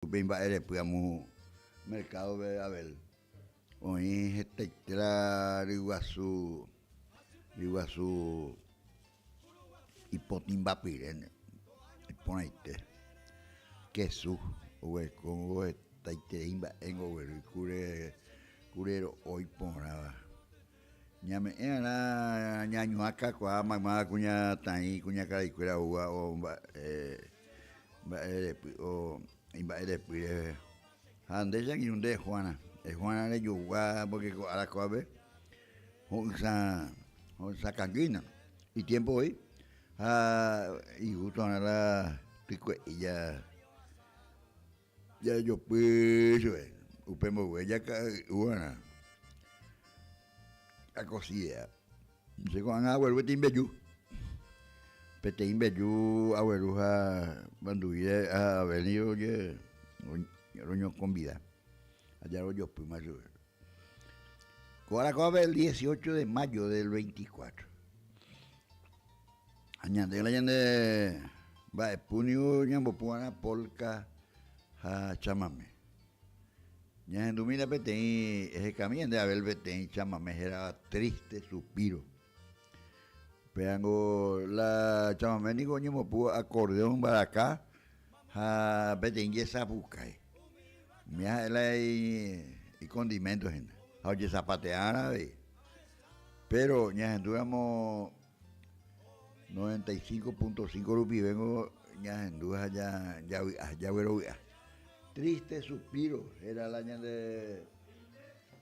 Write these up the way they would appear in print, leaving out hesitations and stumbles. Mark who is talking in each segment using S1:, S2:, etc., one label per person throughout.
S1: Upe imba'erepy amo mercado-pe Abel oĩ hetaite la ryguasu, ryguasu ipotĩmbapyre iporãite. Kesu oguereko hetaiterei mba'éngo ogueru ikure, kure ro'o iporãva. Ñame'ẽ arã ñañuã kakuaa mayma kuñataĩ kuñakaraikuéra oúva omba'e mba'erepy o imba'erepy reheve. Ha nde che angirũ nde Juana, Juana rejogua porque ko ára kóvape ho'ysã ho'ysã kangýina itiempo voi ha igusto arã la tykue'i ja Jajopy chupe, upe mboyve jaka'y'uva'erã akosídea. Che ko'ág̃a agueru peteĩ mbeju, peteĩ mbeju agueru ha manduvíre ha Abel ndive roñokonvida ha ja rojopýma chupe. Ko ára kóvape el 18 de mayo del 24. Ha ñande la ñande mba'epu ningo ñambopu va'erã polka ha chamame. Ñahendumína peteĩ ehekami ñande Abel peteĩ chamame hérava Triste Suspiro. Péango la chamame niko oñembopu acordeón mbaraka ha peteĩ jesapukái. Umi ha'e la ikondimento hína ha ojesapate'arã avei. Péro ñahendúramo 95.5 rupivéngo ñahendu ha javy'a, jaguerovy'a. Triste suspiro héra la ñande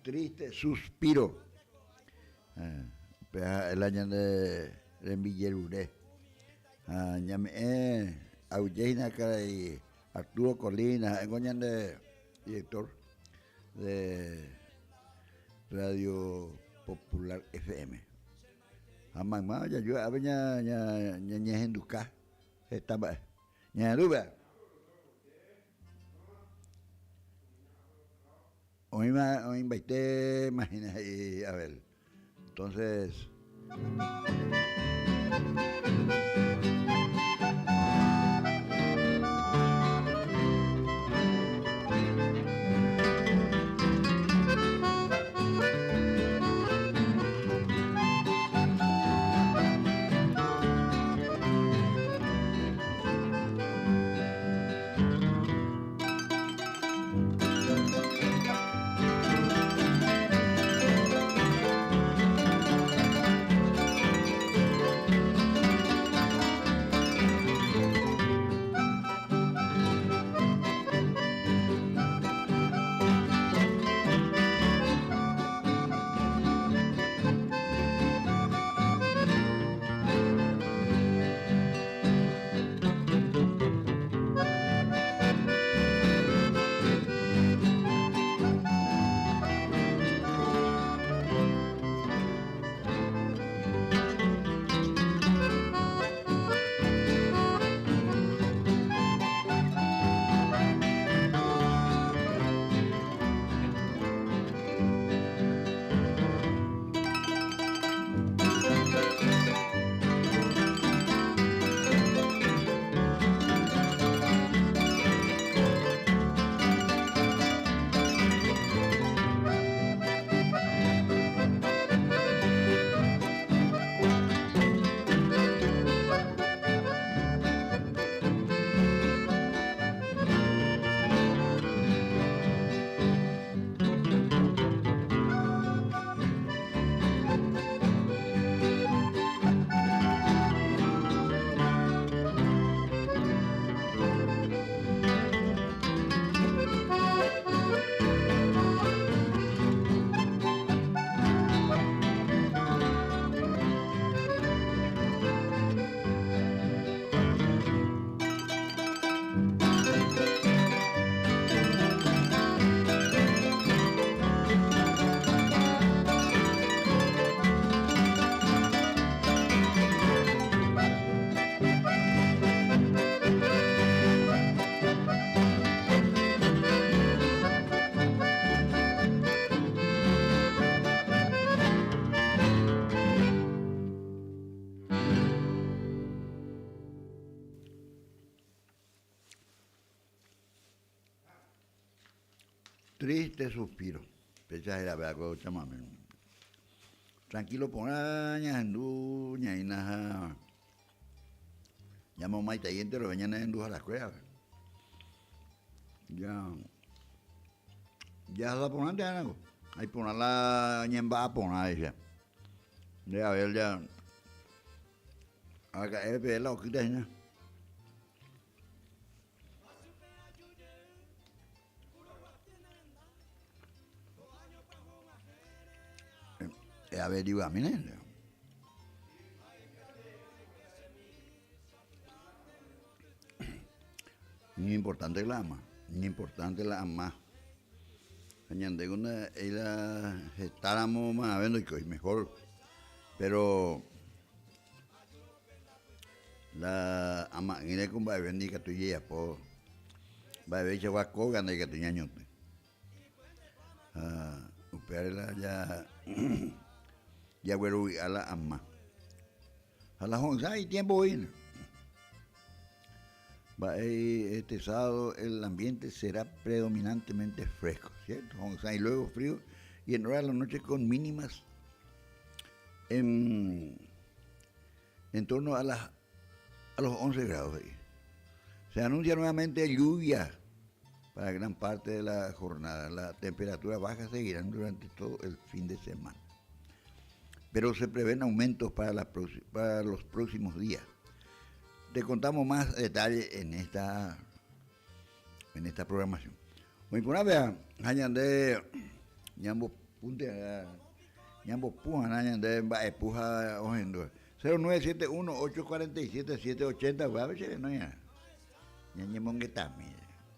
S1: Triste suspiro upéva ha'e la ñande rembijerure. Ha ñame'ẽ aguyje hína karai Arturo Colina ha'éngo ñande director de Radio Popular FM. Ha mayma jaju ápe ñañehenduka heta mba'e. Ñahendúpe. Oĩma oĩmbaitéma hína he'i Abel. Entonces. Triste suspiro, péicha hérave akue ochamame. Tranquilo porã ñahendu ñaína ha ñamomaitei enterove ñane renduharakuérape. Ja jahasa porãnte va'erãko, aiporã la ñemba'aporã he'icha. Nde Abel ja araka'e peve la okýta hína. Eaveriguamína. Iñimportante la ama, iñimportante la ama. Ha ñande kuna la hetáramo mave ndoikói mejor, pero La ama'ỹre ko mba'eve ndikatúi jajapo, mba'eveichagua kóga ndaikatúi ñañotỹ. Ha upévare la jaguerovy'a la ama. Ha la ho'ysã itiempo voi hína. Mba'e este sábado el ambiente será predominantemente fresco, cierto? Ho'ysã y luego frío y en horas de la noche con mínimas en en torno a las a los 11 grados he'i. Se anuncia nuevamente lluvia para gran parte de la jornada. La temperatura baja seguirán durante todo el fin de semana. Pero se prevén aumentos para, la, para los próximos días. Te contamos más detalles en esta en esta programación. Oĩ porã péva ha ñande ñambopunte ñambopu hag̃ua ñande mba'epu ha ohendu. 0971 847 780 upévape che renói ñañemongetami.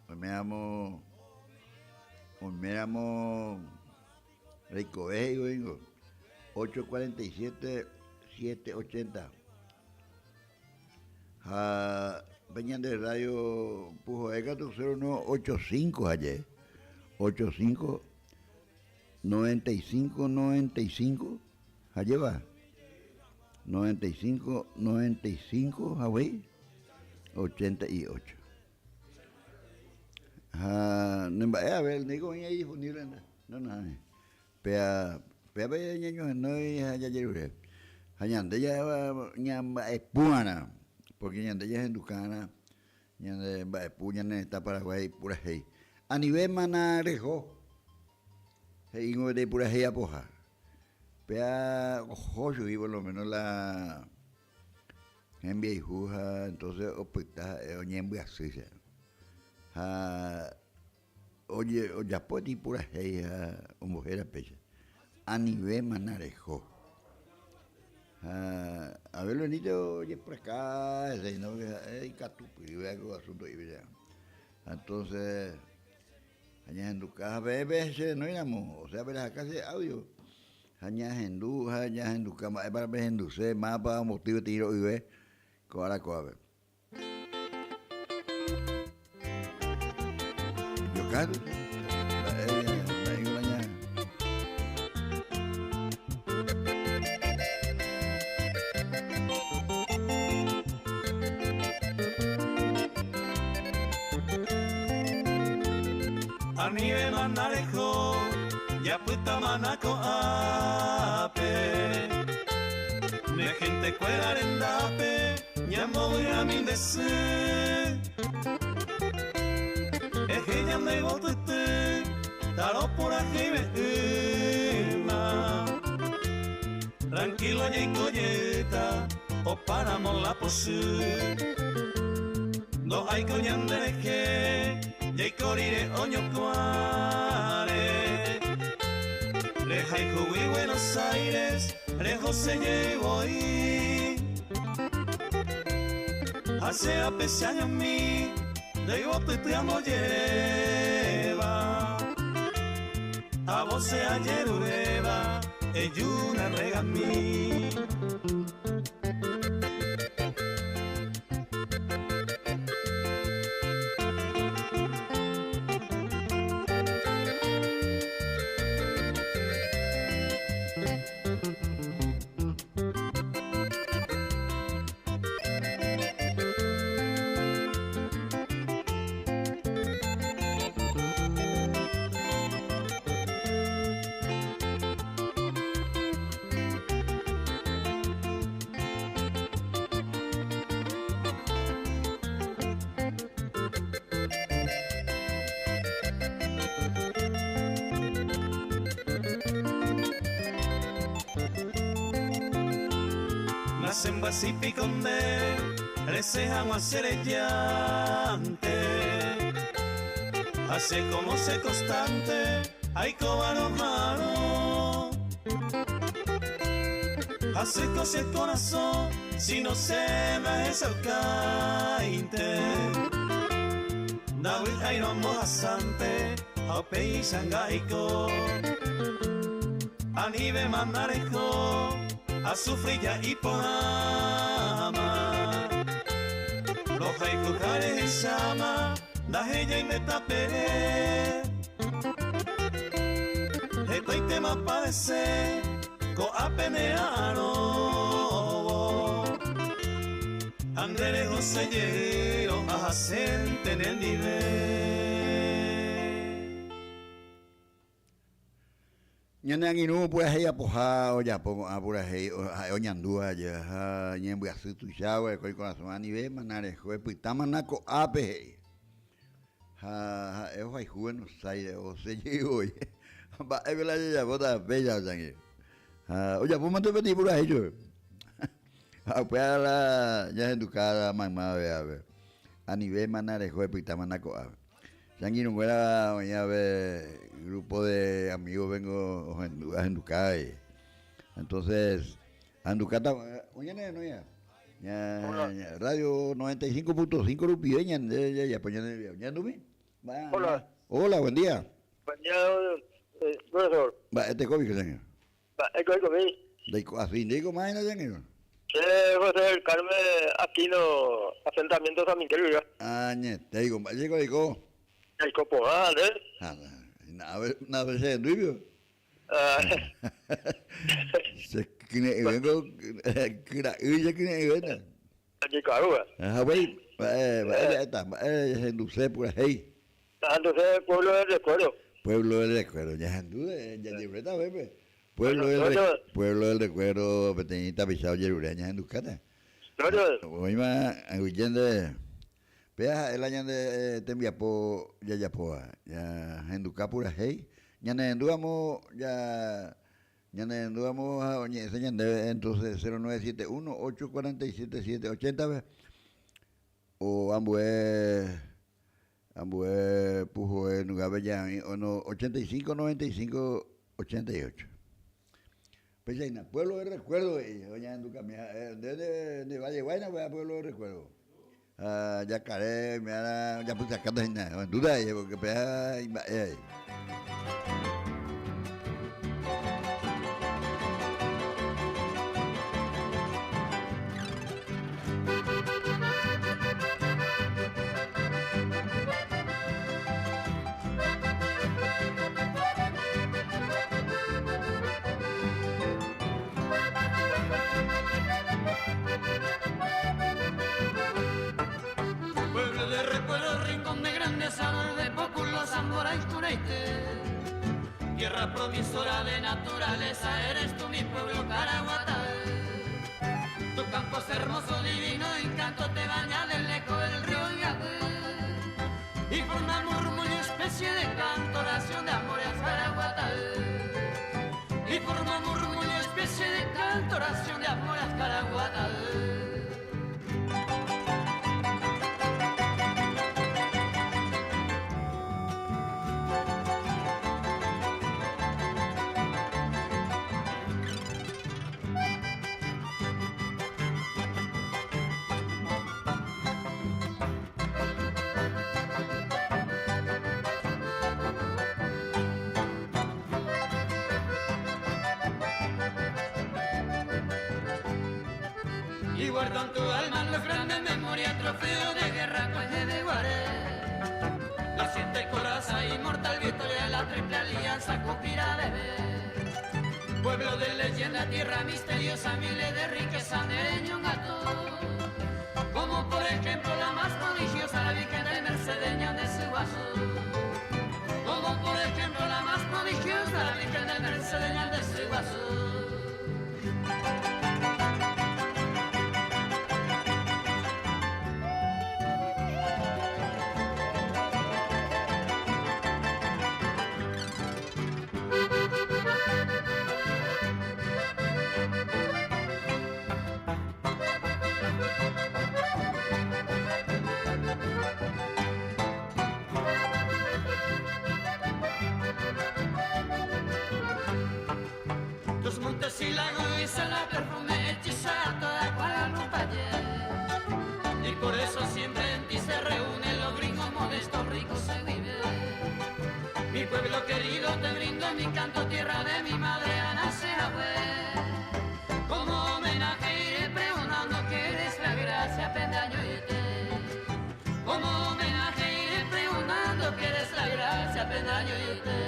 S1: Oiméramo oiméramo reikove he'i voíngo 847 780. Ha pe ñande radio puhoe katu 0985 aje, 85 95 95 ajéva, 95 95 haguéi 88. Ha ne mba'e ave niko oĩ ahí disponible nde, no no Péa, péape ñañohenói ha jajerure. Ha ñande ñamba'epu'arã, porque ñande jahenduka'arã ñande mba'epu ñane retã Paraguái purahéi. Anivémana reho, he'íngo peteĩ purahéi apoha. Péa oho chugui por lo menos la hembiayhu ha entonces opyta ha'e oñembyasy che. Ha Ojapo ipurahéi ha ombohéra péicha, Anivémana reho. Ha Abel Benítez ojepreka hese hína porque ha'e ikatupyryve ko asunto ípe. Entonces ha ñahenduka ha peẽ pe che renóiramo, osea perehaka che audio ha ñahendu ha ñahenduka mba'épa pehenduse, mávapa omboty peteĩ ro'yve ko ára kóvape.
S2: Anivémana reho, japytámana ko'ápe. Ne hentekuéra rendápe. Ñambovy'ami nde sy. Eheja nde yvotyty, taropurahéive'ỹma. Tranquilo jaiko jeýta, opáramo la pochy. Ndo'áiko ñande rehe, jaiko rire oñokuãre. Rehayhúgui Buenos Aires, rehose jey voi. Ha che ape che añomi, nde yvotyty ambojeréva. Ha vos che ajeruréva, ejúna regami. Hasembyasy piko nde resẽ hag̃ua che rejánte. Ha che como che constante aikóva roha'arõ. Hasýko che korasõ si no chéve ahechaukáinte. Ndavy'áirõ ambohasánte ha upéicha ngaiko. Anivéma ndareho asufri ja iporãma. Rohayhuha rehecháma ndahejái nde tapere. Hetaitema padece ko'ápe nera'arõvo. Ha nde rehose jeýrõ ahasénte nendive.
S1: Ñane angirũ purahéi apoha ojapo ko'ã purahéi ha'e oñandúva ha ñembyasy tuicha oguereko ikorasõ anivéma nareho epytámana ko'ápe he'i. Ha ha'e ohayhu Buenos Aires osẽ jey voi. Mba'épe la jajapóta péicha change. Ha ojapómante peteĩ purahéi chupe. Ha upéva la ñahenduka maymave ápe. Anivéma nareho epytámana ko'ápe. Che angirũnguéra oĩ ave grupo de amigos vengo ohendu ahenduka avei. Entonces ahendukáta oñane no ya. Ña radio 95.5 rupive ñande jajapo ñane rembiapo. Ñandumi?
S3: Hola.
S1: Hola, buen día.
S3: Buen día, profesor.
S1: Mba'eteko piko che angirũ?
S3: Mba'éiko oikomi?
S1: Ndaiko asy ndéiko máhina che angirũ.
S3: Che José del Carmen Aquino, asentamiento San Miguel guive.
S1: Añetéiko, mba'éiko oiko?
S3: Jaiko porã nde.
S1: Ha, nave che rendúi piko. Che kyre'ỹvéngo, kyra'y che kyre'ỹvénte.
S3: Ajekarúva.
S1: Ha upéi, mba'e, mba'e ja'éta, mba'e jahenduse purahéi.
S3: Jahenduse Pueblo del Recuerdo.
S1: Pueblo del Recuerdo, ñahendu jajeruréta upépe. Pueblo del, Pueblo del Recuerdo peteĩ tapicha ojerure ñahendukáta. Oĩma aguyje nde, péa ha'e la ñande tembiapo jajapóva, ñahenduka purahéi, ñanehendúramo ja Ñanerendu ramo ha oñe'ẽse ñandéve entonces 0971 847 780 pe o ambue ambue puhoe nugape jaoĩ ono 85 95 88. Péicha hína pueblo de recuerdo he'i oñehendukami ha'e nde nde valle guáina upéva pueblo de recuerdo ha jakare oime'arã ojapysakáta hína ohendúta he'i porque péva imba'e he'i.
S2: Pueblo de recuerdo, rincón de grandeza, de populosa mora y tureite. Tierra promisora de naturaleza, eres tú mi pueblo Caraguatá. Tu campo es hermoso, divino encanto, te baña del eco el río Yagüe. Y forma murmullo, especie de canto, oración de amores Caraguatá. Y forma murmullo, especie de canto, oración de amores Caraguatá. Y guardo en tu alma los grandes memorias, trofeo de guerra con de Guaré. La siete coraza, inmortal victoria, la triple alianza cupira bebé. Pueblo de leyenda, tierra misteriosa, miles de riqueza, nereño un gato. Como por ejemplo la más prodigiosa, la Virgen de Mercedeña de Suazo. Como por ejemplo la más prodigiosa, la Virgen de Mercedeña de Suazo. cada perfume hechiza a toda Guadalupe. Y por eso siempre en ti se reúnen los gringos modestos, ricos se vive. Mi pueblo querido, te brindo mi canto, tierra de mi madre, Ana Seabue. Como homenaje iré pregonando que eres la gracia, pendaño y te. Como homenaje iré pregonando que eres la gracia, pendaño y te.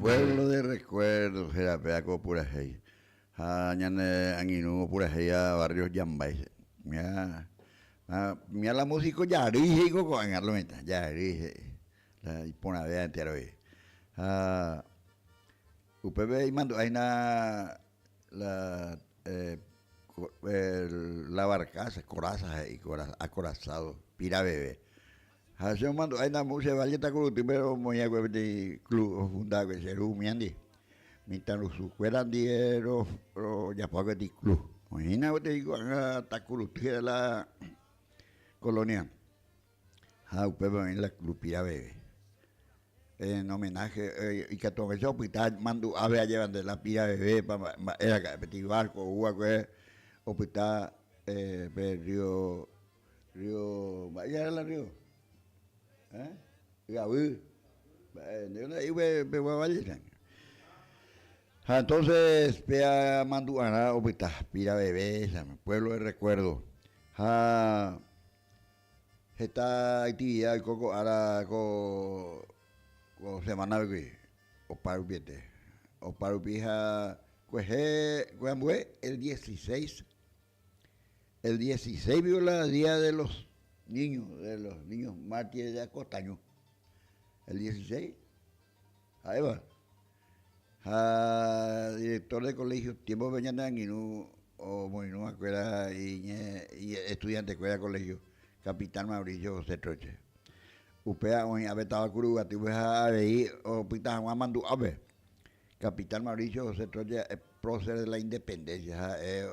S1: Pueblo de recuerdos héra péva ko purahéi ha ñane angirũ opurahéiva barrio Yambay. Mira, mira la músico jarýi he'i ko ko'ág̃a lo mitã, jarýi he'i la iporãvéva enterove. Ha upépe imandu'a hína la la barcaza, coraza he'i, acorazado, pira veve. Ha che omandu'a hína che valle Takuruty-pe omoĩ va'ekue peteĩ club ofunda va'ekue che ru umíandi, mitãrusukuéra ndive rojapo va'ekue peteĩ club. Oĩ hína gueteri ko'ág̃a Takuruty héra la colonia ha upépe oĩ la club Piraveve. En homenaje ikatu hag̃uáicha opyta mandu'ápe ajéva nde la Piraveve mba'e raka'e peteĩ barco ou va'ekue opyta pe río Río, mba'éicha héra la río? Eh? Yavy. Mba'e, ndéve ndahe'i upe pegua valle che. Ha entonces péa mandu'arã opyta, Piraveve, pueblo de recuerdo. Ha heta actividad oiko ko ára ko ko semana rupi, opa rupiete. Opa rupi ha kuehe, kuehe ambue el 16 El 16 vio la día de los niños, de los niños mártires de Acostaño. El 16, ha'éva. Ha director de colegio tiempo-pe ñane angirũ omoirũvakuéra estudiante-kuéra colegio, Capitán Mauricio José Troche. Upéva oĩ ápe táva Kuruguatýpe ha avei opyta hag̃ua mandu'ápe. Capitán Mauricio José Troche ha'e prócer de la independencia, ha'e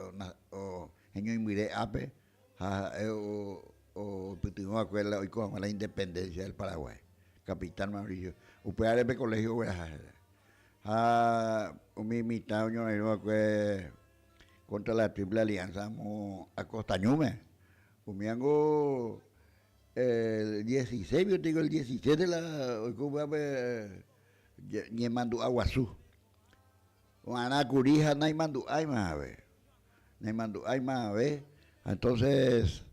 S1: heñoimbyre ápe ha ha'e oipytyvõ va'ekue la oiko hag̃ua la independencia del Paraguay. Capitán Mauricio, upévare pe colegio ogueraha héra. Ha umi mitã oñorairõ va'ekue contra la Triple Alianza amo Acosta Ñúme, umíango el 16, yo te digo el 17 la oiko upévape Ñemandu'a guasu. Oarã kuri ha naimandu'áima ave. Naimandu'áima ave. Entonces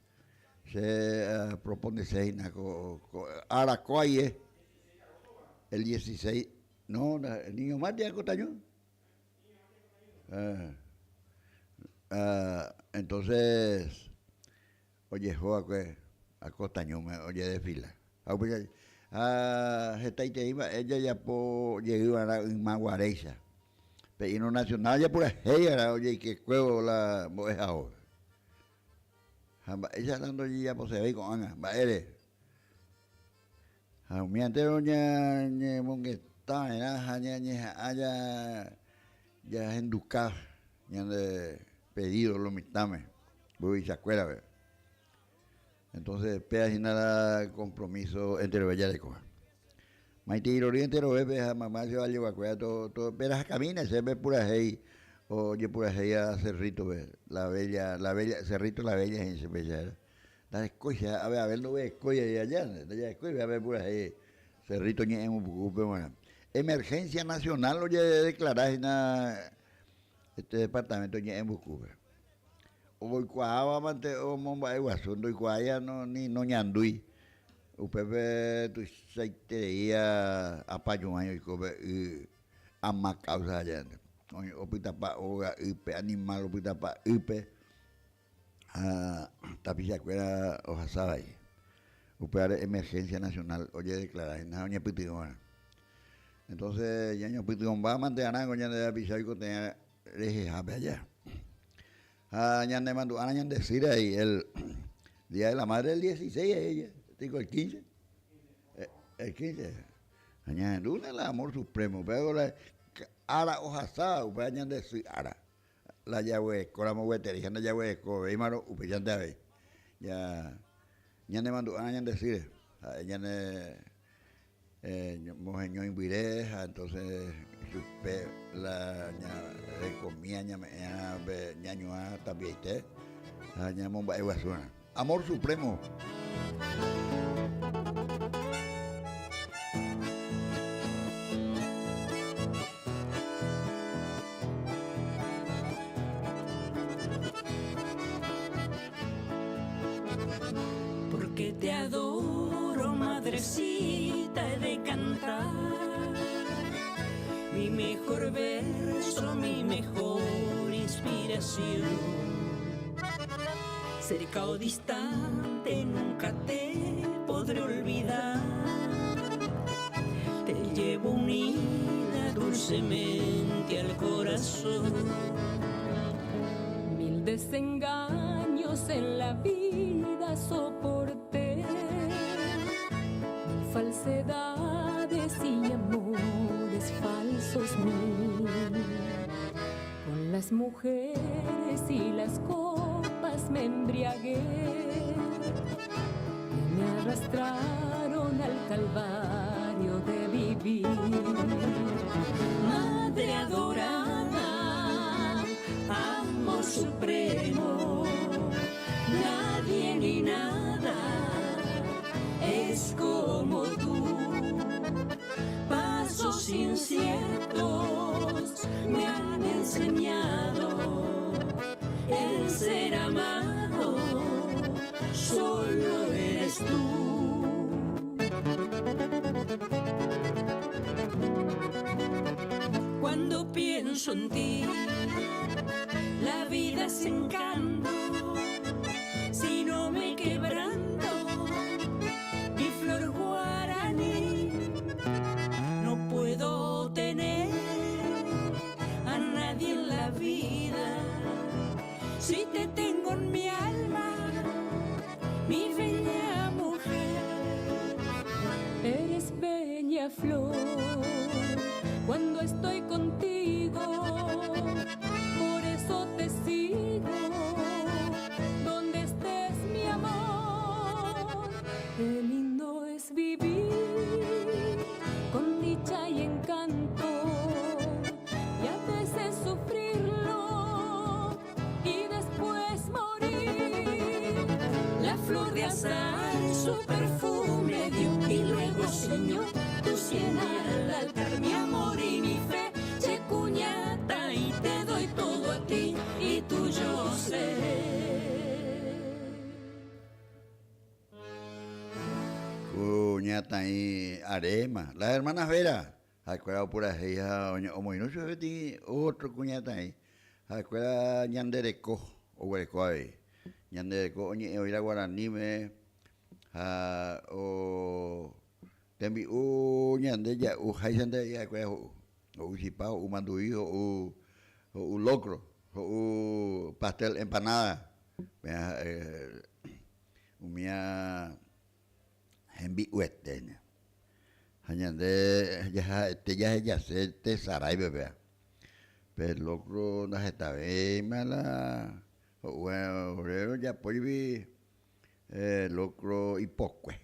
S1: che aproponese hína ko ára kóaie, el 16, no, el niño mártir akotaño. Entonces Ojeho va'ekue Acostañúme ojedesfila. Ha upéicha ha hetaiterei mba'e jajapo jey va'erã yma guaréicha. Pe himno nacional japurahéi va'erã ojeikekuévo la mbo'ehaópe. Ha mba'éicha la ndojejaposevéi ko'ág̃a, mba'ére. Ha umi entéro ñañemongeta va'erã ha ñañeha'ã jahenduka ñande pedido lo mitãme, mburuvichakuérape. Entonces péa hína la compromiso enterove jarekóva. Maitei rory enterovépe ha mamá che valleguakuéra peraha camina chéve purahéi ojepurahéiva Cerrito-pe, la bella, la bella, Cerrito la bella he'i chupe che héra. Ndarekói che ave Abel ndoguerekói avei aja, ndajarekói ave purahéi Cerrito ñe'ẽmopukúpe g̃uarã. Emergencia nacional ojedeclara hína este departamento ñe'ẽmbukúpe. Oikuaáva mante omomba'eguasu, ndoikuaáiva ni noñandúi. Upépe tuichaiterei apañuãi oiko pe y ama causa aja. Opytapa óga ýpe, animal opytapa ýpe. ha tapichakuéra ohasa vai. Upévare emergencia nacional ojedeclara hína ha oñepytyvõva'erã. Entonces ñañopytyvõmba mante arã ko ñande rapicha oikotevẽ rehehápe aja. Ha ñanemandu'árã ñande sýre ahí el día de la madre el 16 ahí digo el 15, el 15. Ha ñahendúne la amor supremo, upéva la ára ohasáva upéva ñande sy ára. La jaguerekóramo gueteri ha ndajaguerekovéimarõ upéichante avei. Ja ñanemandu'árã ñande sýre, ha'e ñane Moheñóimbyre ha entonces chupe la ña rekomía ñame'ẽa pe ñañuã tapiaite ha ñamomba'eguasúrã. Amor supremo.
S2: Porque te adoro, madrecita, he de cantar mi mejor verso, mi mejor inspiración. Cerca o distante, nunca te podré olvidar. Te llevo unida dulcemente al corazón. Mil desengaños en la vida soporté, mil falsedades y amores falsos mil. Con las mujeres y las copas me embriagué, y me arrastraron al calvario de vivir. Madre adorada, amor supremo, nadie ni nada es como tú. Pasos inciertos me han enseñado el ser amado, solo eres tú. Cuando pienso en ti, la vida es encanto. Si no me quebranto, mi flor guaraní, no puedo tener a nadie en la vida. Si te tengo en mi alma, mi bella mujer. Eres bella flor cuando estoy contigo, por eso te sigo, donde estés mi amor. Qué lindo es vivir con dicha y encanto, y a veces sufrirlo y después morir. La flor de azahar su perfume dio y luego, Señor, tu sien al altar, mi amor y mi fe, che cuñata y te doy todo a ti y tuyo seré.
S1: Kuñataĩ aréma. Las hermanas Vera, ha'ekuéra opurahéi ha omoirũ chupe peteĩ ótro kuñataĩ. Ha'ekuéra ñande reko oguereko avei. Ñande reko oñe'ẽ oĩra guaraníme ha o tembi'u ñande ja'u háichante avei ha'ekuéra ho'u. Ho'u chipa, ho'u manduvi, ho'u ho'u locro, ho'u pastel empanada. Péa ha'e umía hembi'uete hína. Ha ñande jaha'ete jahejase tesaráipe péa. Pe locro ndahetavéima la ho'úva ore rojapo jepi locro ipokue.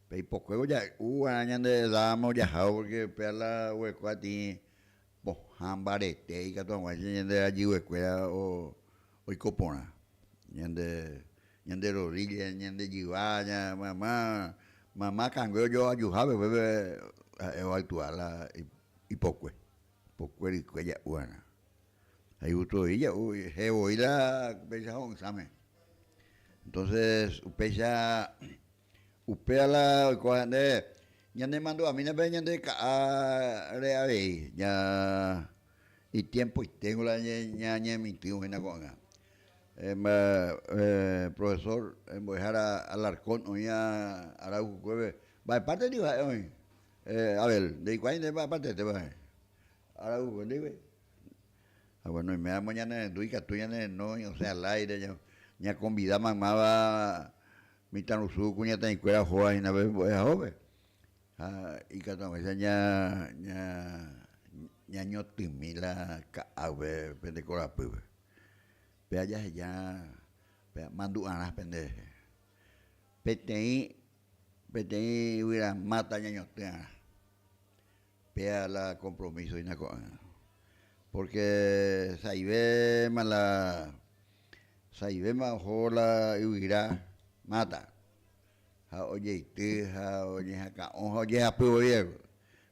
S1: Pe ipokuévo ja'u va'erã ñande dama ojahávo porque upéva la oguereko atĩ pohã mbarete ikatu hag̃uáicha ñande rajyvekuéra oiko porã. Ñande ñande rodilla, ñande jyva, mama mama kangue ojoajuhápe upépe ha'e oactua la ipokue, ipokue rykue ja'u va'erã. Ha igusto voi ja'u je voi la péicha ho'ysãme. Entonces upéicha upéva la oikóva ñande ñanemandu'amína pe ñande ka'áre avei ña itiempoiténgo la ñañemitỹvo hína ko'ág̃a. Profesor mbo'ehára Alarcón oĩva Araujukuépe, mba'e párte niko ha'e oĩ? Abel, ndeikuaái nde mba'e partetépa ha'e? Araujukuépe ndéve. Ha bueno, oiméramo ñanerendu ikatu ñanerenói osẽ al aire, ñakonvida maymáva mitãrusu kuñataĩkuéra ohóva hína pe mbo'ehaópe. Ha ikatu hag̃uáicha ña ña ñañotỹmi la ka'a upe pende korapýpe. Péa jaheja pe mandu'arã pende rehe. Peteĩ. Peteĩ yvyramáta ñañotỹarã. Péa la compromiso hína ko'ág̃a. Porque sa'ivéma la, sa'ivéma oho la yvyra máta. Ha ojeity ha oñehakã'o ha ojehapy voi.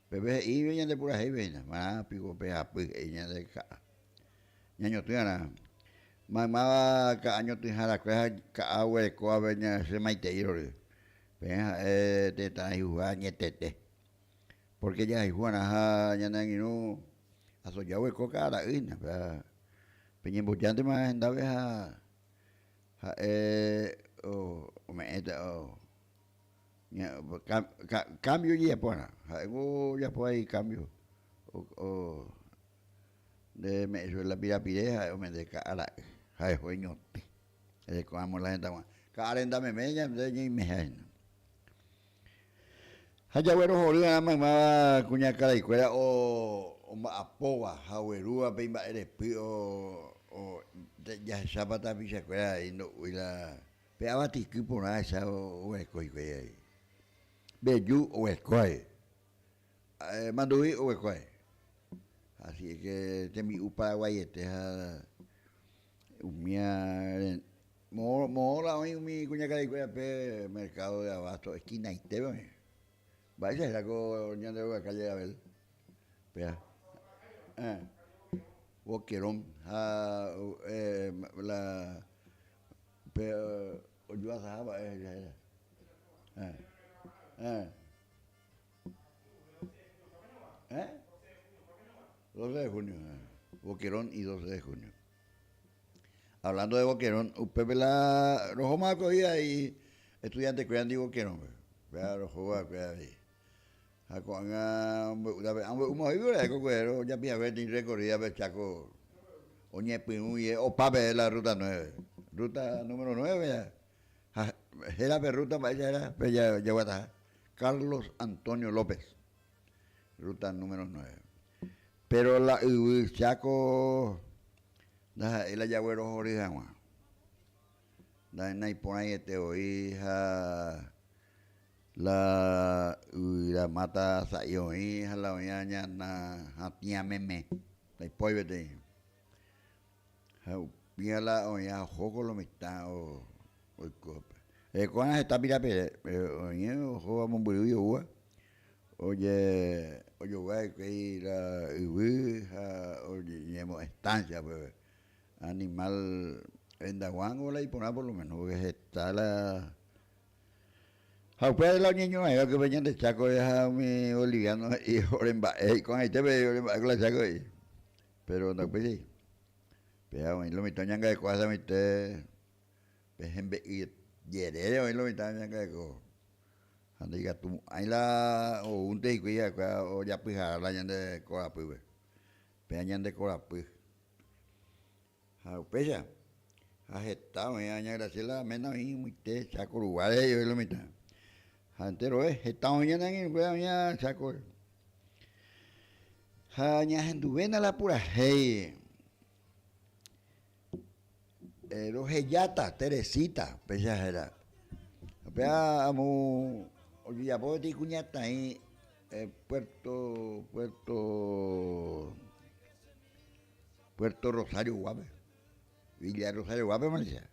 S1: Pépe he'íve ñande purahéipe hína, marã piko pehapy he'i ñande ka'a. Ñañotỹarã. Maymáva ka'a ñotỹharakuéra ha ka'a oguerekóvape che maitei rory. Peẽ ha'e tetã rayhuha añetete. Pórke jahayhu'arã ha ñane angirũ asoja oguereko ka'a ra'y hína. Peñembojántema hendápe ha ha'e ome'ẽta kámbio ojejapo'arã. Ha'éngo ojapo avei kámbio. Nde me'ẽ chupe la pirapire ha'e omende ka'a ra'y ha eho eñotỹ. Ereko amo la hendag̃ua. Ka'a renda meme ñande ñaimeha hína. Ha jaguerohory va'erã maymáva kuñakaraikuéra omba'apóva ha oguerúva pe imba'erepy jahechápa tapichakuéra avei ndo'úi la pe avatiky porã ahecha oguereko hikuái avei. Mbeju oguereko avei. Manduvi oguekuái. Así es que tembi'u paraguaiete ha umía moõ la oĩ umi kuñakaraikuéra pe mercado de abasto esquinaitépe oĩ. Mba'éicha héra ko ñande róga calle Abel? Péa. Boquerón ha la pe ojuasaha mba'e héra. ¿Eh? 12 de junio, Boquerón y 12 de junio. Hablando de Boquerón, upépe la rohóma va'ekue ahí estudiante kuéra ndi Boquerón-pe. Upéva roho va'ekue avei. Ha ko'ág̃a omombe'úma oĩve ore kokuéro ojapihague peteĩ recorrida pe Chaco oñepyrũ guive opa peve la ruta 9. Ruta número 9 ha héra pe ruta mba'éicha héra pe jaguataha. Carlos Antonio López, ruta número 9. Pero la yvy Cháko ndaha'éi la jaguerohory hag̃ua. Naiporãiete voi ha la yvyramáta sa'i oĩ ha la oĩva ñana hatĩa meme, ndaipói peteĩ. Ha upéva la oĩva ohóko lo mitã oiko. Ko'ág̃a heta pirapire oĩ ohóva mombyrýgui oúva, ojogua hikuái la yvy ha oñemo estancia upépe. Animal rendaguángo la iporã por lo menos, porque heta la ha upévare la oñeñorairõ va'ekue pe ñande Chákore ha umi boliviano he'i oremba'e, ko'ag̃aite peve oremba'e ko la Cháko he'i. Péro ndaupéichai. Péva oĩ lo mitã oñangareko asamoite pe hembe'y jerére oĩ lo mitã oñangareko. Ha ndaikatumo'ãi la oúnte hikuái ha'ekuéra ojapyhara la ñande korapýpe. Péva ñande korapy. Ha upéicha, ha heta oĩ aña Graciela ména oĩ moite Cháko ruguáre he'i oĩ lo mitã. Ha enterove heta oĩ ñane angirũkuéra oĩva Chákore. Ha ñahenduvéna la purahéi rohejáta Teresita, péicha héra. Upéva amo ojejapo peteĩ kuñataĩ Puerto, Puerto, Puerto Rosario guápe, Villa Rosario guápe malicia.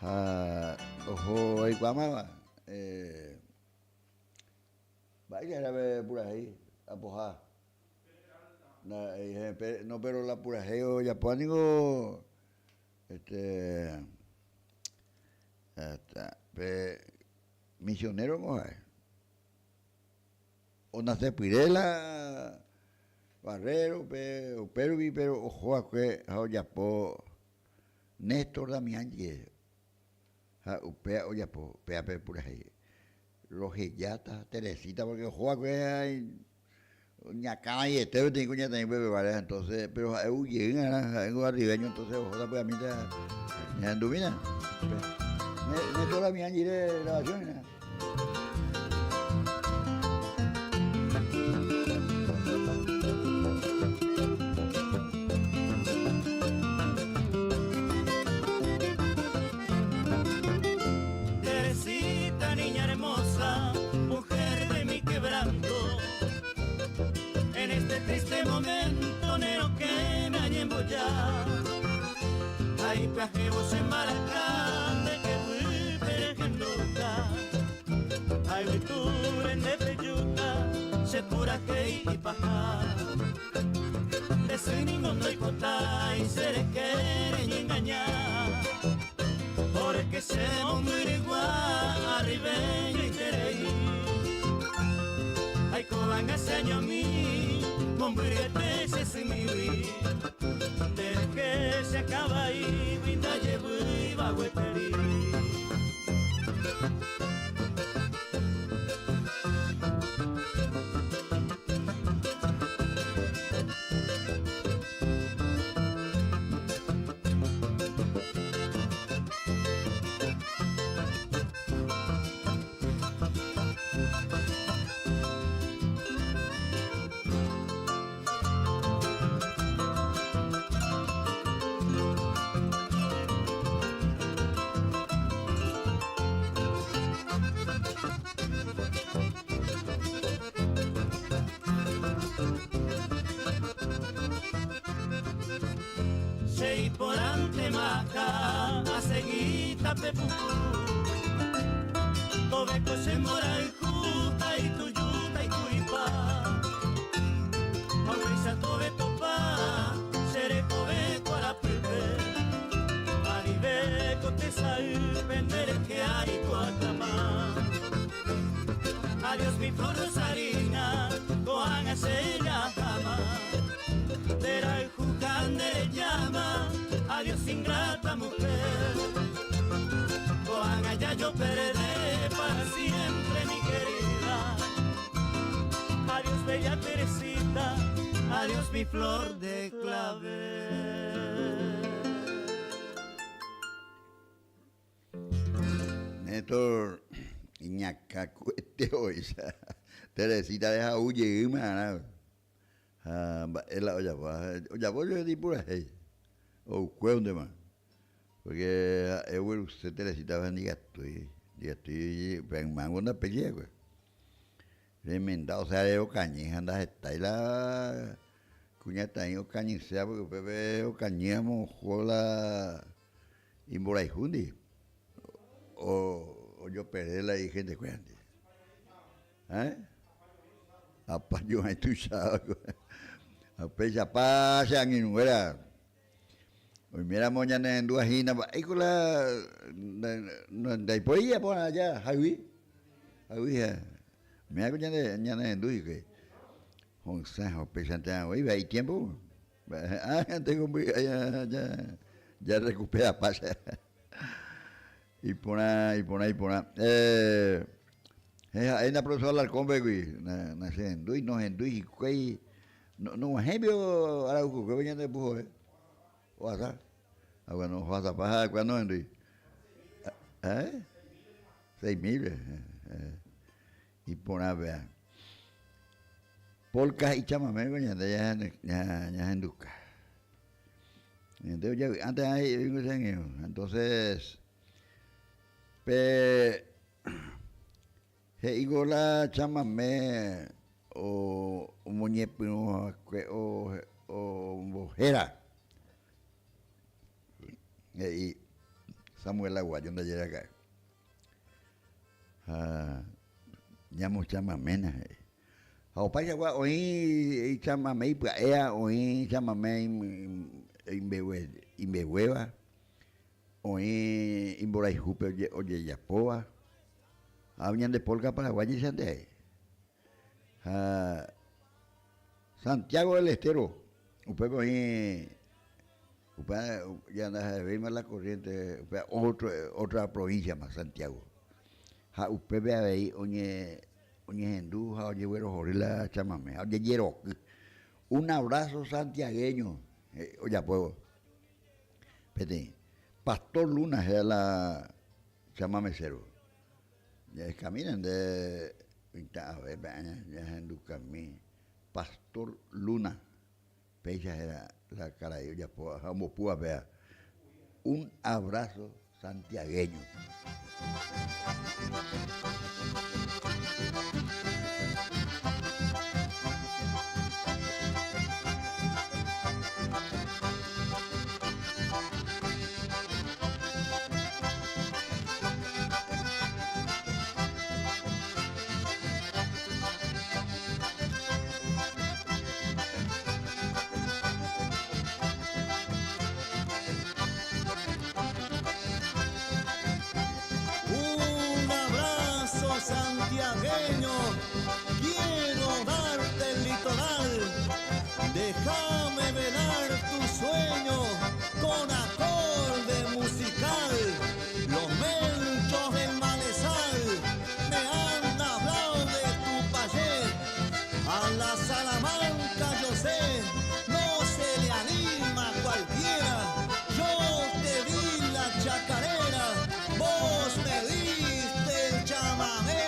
S1: Ha oho aikuaámava mba'éicha héra pe purahéi apoha. No, pero la purahéi ojapóva niko este pe misionero ko ha'e. Onase pyre la Barrero pe upérupi pero oho va'ekue ha ojapo Néstor Damián jehe ha upéva ojapo upéva pe purahéi. Rohejáta Teresita porque oho va'ekue oñakãraiete peteĩ kuñataĩ upépe guare entonces pero ha'e ou jey va'erã ha'éngo arribeño entonces ohóta py'amínte ñahendumína. Néstor Damián jire grabación hína.
S2: Teresita, niña. Ipyahẽvo che mbaraka nde kevýpe rehendúta, ha yvytúre nde pejúta che purahéi ipaha. Nde sy ningo ndoipotái che rehe reñengaña, pórke che mombyrygua arribeñoiterei. Aikóvanga che añomi mombyryete che symígui. Nderehe che akãvaígui ndajevýiva gueteri. Che iporãntemaha asegi tape puku, Tove ko che mborayhu taituju taikuipa. Ha upéicha tove topa che rekove kuarapýpe, Anive ko tesaýpe nde rehe aikuaákama. Adiós mi flor rosarina, ko'ág̃a che jaháma. Nde rayhuha nde rejama, adiós ingrata mujer. Ko'ág̃a ya yo perdé para siempre mi querida. Adiós bella Teresita, adiós mi flor de clavel.
S1: Néstor iñakã kuete oicha Teresita reha'u jeýma arã ha mba'e la ojapo ojapo jepi purahéi oukuéntema porque ha'e ogueruse Teresita ha ndikatúi ndikatúi upe ymángo ndapéi va'ekue remenda osea rerokañy ha ndahetái la kuñataĩ okañyséva porque upépe okañýramo oho la Imborayhúndi ojopere la igentekuérandi. Eh? Apañuãi tuicha Ha upéichapa che angirũnguéra oiméramo ñanerendu hína mba'éiko la ndaipóri japorã aja hayvi hayvi ha oiméramo ñanerendu hikuái ho'ysã ha upéichante avei vai itiempo. Jarrecuperapa che. Iporã, iporã, iporã. Ha'e profesor Alarcón pegui, nachehendúi, nohendúi hikuái, nog̃uahẽi pio Aragukukuépe ñande puhoe, ohasa. Ha bueno, ohasapa ha'ekuéra nohendúi. 6000-pe. Iporã péva. Polka ha ichamame ñande ñahenduka. Ñande ojavy'ánte he'i che angirũ. Entonces, pe he'íko la chamame omoñepyrũ va'ekue ombohéra he'i Samuel Aguayo ndaje raka'e. Ha ñamochamaména he'i. Ha opaichagua oĩ ichamame ipya'éva, oĩ ichamame imbeguéva, oĩ imborayhúpe ojejapóva. Ha ñande polka paraguáicha nde ae. Ha Santiago del Estero, upépe oĩ Upéva ya ndaha'evéima la corriente, upéva otro, otra provincia-ma Santiago. Ha upépe avei oñe, oñehendu ha ojeguerohory la chamame ha ojejeroky. Un abrazo santiagueño ojapo peteĩ. Pastor Luna héra la chamamecero. Jahekamína nde mitã avépe ñahendukami Pastor Luna. Péicha héra la karai ojapóva ha ombopúva péva. Un abrazo santiagueño.
S4: sueño, quiero darte el litoral. Déjame velar tu sueño con acorde musical. Los menchos del malezal me han hablado de tu payé. A la Salamanca yo sé, no se le anima a cualquiera. Yo te di la chacarera, vos me diste el chamamé.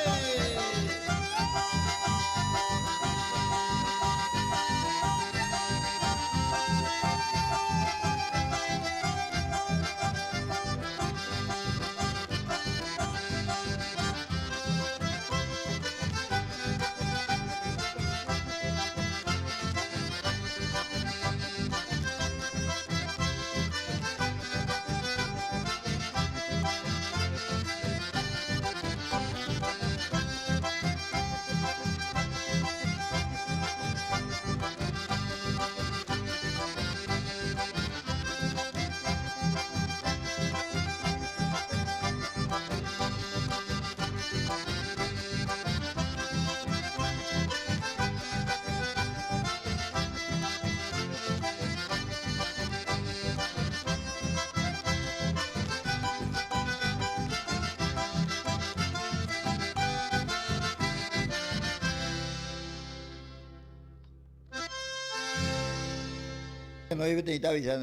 S1: No peteĩ tapicha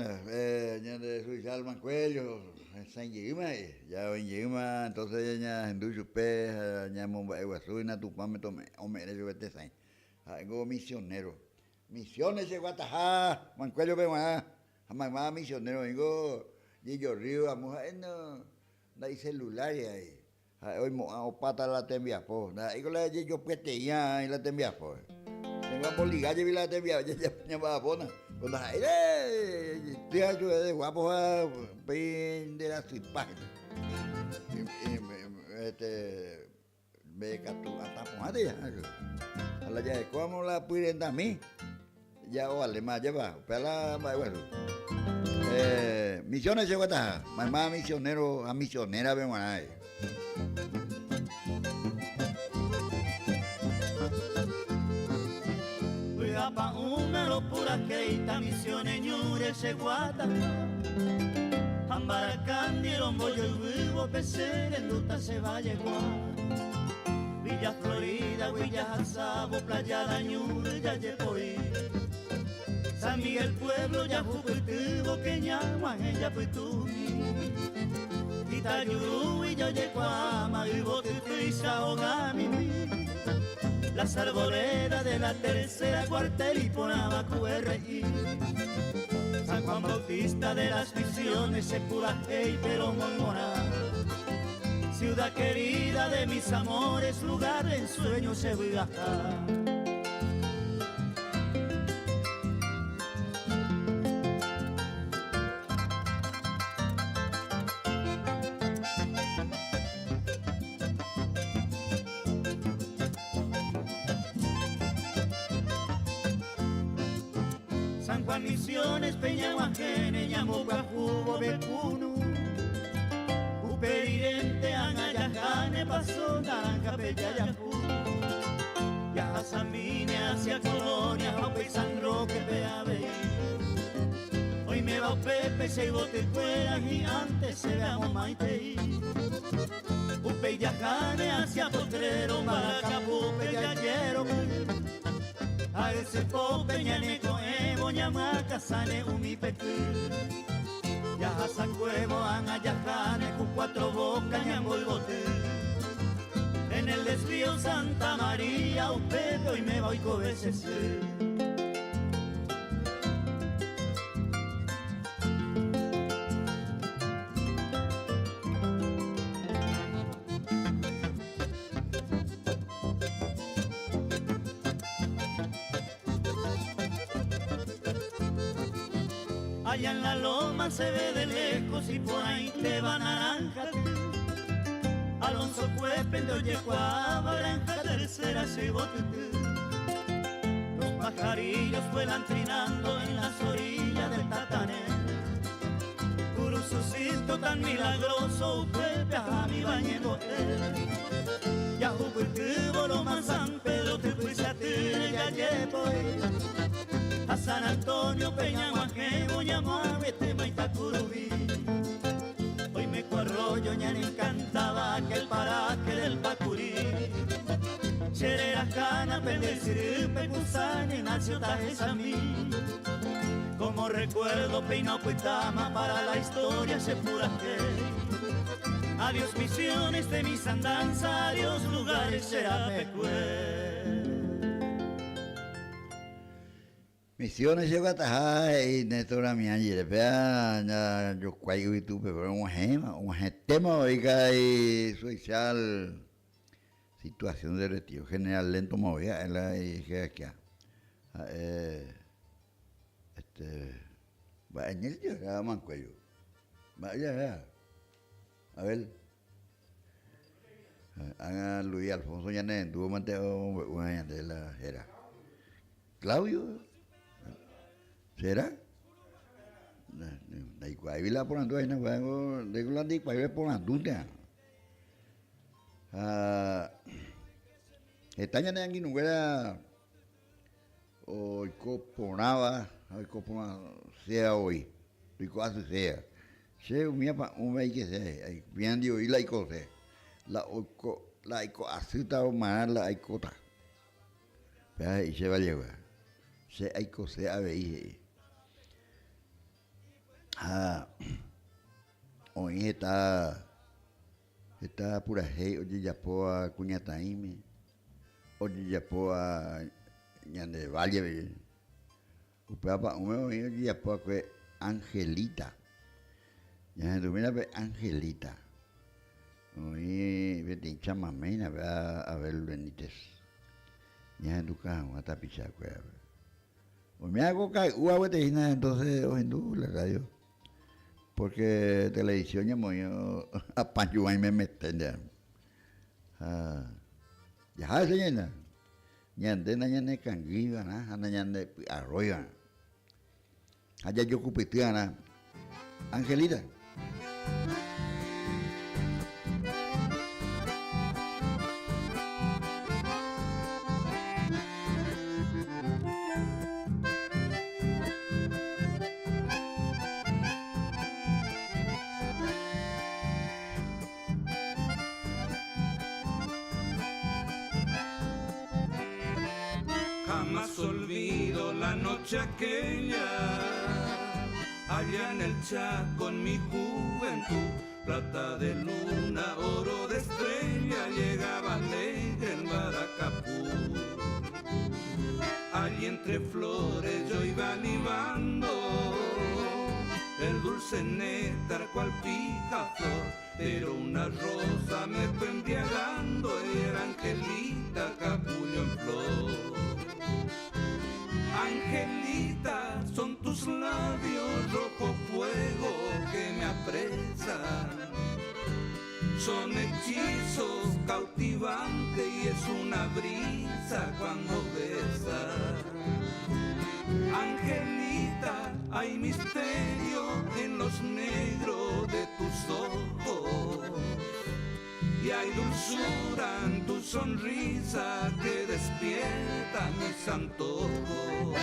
S1: ñande Suizal Mancuello, hesãijeýma he'i, ja oĩjeýma entonces ñahendu chupe ha ñamomba'eguasúina Tupãme ome'ẽre chupe tesãi. Ha'éngo misionero. Misiones che guataha Mancuello-pe g̃uarã ha maymáva misionero oĩngo jejorrío amo ha'e nda'icelular-i he'i. Ha'e oimo'ã opáta la tembiapo, ndaha'éiko la jejopyeteĩva la tembiapo. Tengo amboliga jepi la tembiapo ñamba'apóna, ko ndaha'éi la tuja de guapo ha upéi nde rasypa hína. Este, mbeguekatu atã porãnte jaha katu. Ha la jarekóramo la pyrendami, ja ovaléma ajépa, upéva la mba'e guasu. Misiones che guataha, mayma misionero ha misionera-pe g̃uarã.
S2: Vy'apa'ũme ropurahéita Misiones ñúre che guataha, ha mbarakandi rombojoyvývo pe che rendúta che vallegua. Villa Florida-gui jahasávo Playa Dañúre jajepoi, San Miguel pueblo jahupytývo ke ñag̃uahẽ japytumi. Itajurúgui jojekuaáma yvotytýicha hogamimi, Las arboledas de la tercera cuartel iporãva QRI. San Juan Bautista de las Misiones che purahéi pero moimorã. Ciudad querida de mis amores, lugar de ensueño che vy'aha. San Juan Misiones Peñaguajene ñambopyahúvo Vekunu Upe rirénte ág̃a jaháne Paso Naranja-pe jajahu Jahasamíne hacia Colonia ha upéi San Roque-pe avei Oiméva upépe che yvotykuéra hi'ánte chéve amomaitei Upéi jaháne hacia Potrero Mbarakapupe jajeroky Ha ysypópe ñaneko'ẽvo ñamyakãsãne umi peky Jahasakuévo ág̃a jaháne ku Cuatro Boca ñamboyvoty En el desvío Santa María upépe oiméva oikove che sy. Allá en la loma se ve de lejos y por ahí te va naranja Alonso Cuepe de Oyecuaba, Granja Tercera, Cebotutú. Los pajarillos vuelan trinando en las orillas del Tatané. Curuzucito tan milagroso, upépe ahami bañembo'e. Jahupytývo lo.
S4: jepoi A San Antonio Peñaguajemo ñamoavetema Itacurubi. Hoy me arroyo ya le encantaba aquel paraje del Pacurí. Chererajana, Pendesiripe, Cusani, Nacio Tajesamí. Como recuerdo peinó Puitama para la historia se puraje. Adiós misiones de mis andanzas, adiós lugares será pecue.
S1: Misiones jeguataha he'i Néstor Damián jerépe ha jokuái yvytúpe pero og̃uahẽma, og̃uahẽtéma voi karai social situación de retiro general lento ma voi ha'e la ijerarquía ha'e este mba'e ñéicha héra Mancuello mba'e héra Abel ág̃a Luis Alfonso ñanerendúvo mante omombe'u ñande la héra. Claudio, será? Ndaikuaáigui la aporandu aína upévango, ndéiko la ndaikuaáigui eporandúnte. Ha heta ñane angirũnguéra oiko porãva ha oiko porãséva voi, oiko asyséva. Che umi apa'ũme aikese, aipíandi voi la aikose, la oiko, la aiko asýta omarã la aikóta. Péva he'i che vallegua, che aikose avei he'i. Ha oĩ heta heta purahéi ojejapóva kuñataĩme, ojejapóva ñande vállepe. Upéva pa'ũme oĩ ojejapo va'ekue Angelita. Ñahendumína pe Angelita. Oĩ peteĩ chamaméina pe Abel Benítez. Ñahenduka hag̃ua tapichakuérape. Oimérõ ko kay'úva gueteri hína entonces ohendu la radio. Porque televisión ñamoĩ apañuãi memete. Ha jaha hese ñaína. Ñande nañanekangýivarã ha nañandepy'arróivarã. Ha jajokupyty'arã. Angelita.
S5: Jamás olvido la noche aquella, allá en el Chaco en mi juventud, plata de luna, oro de estrella, llegaba alegre en Baracapú. Allí entre flores yo iba libando el dulce néctar cual picaflor, pero una rosa me fue embriagando y era Angelita capullo en flor. Angelita, son tus labios rojo fuego que me apresan. Son hechizos cautivantes y es una brisa cuando besas. Angelita, hay misterio en los negros de tus ojos y hay dulzura en tu sonrisa que despierta mis antojos.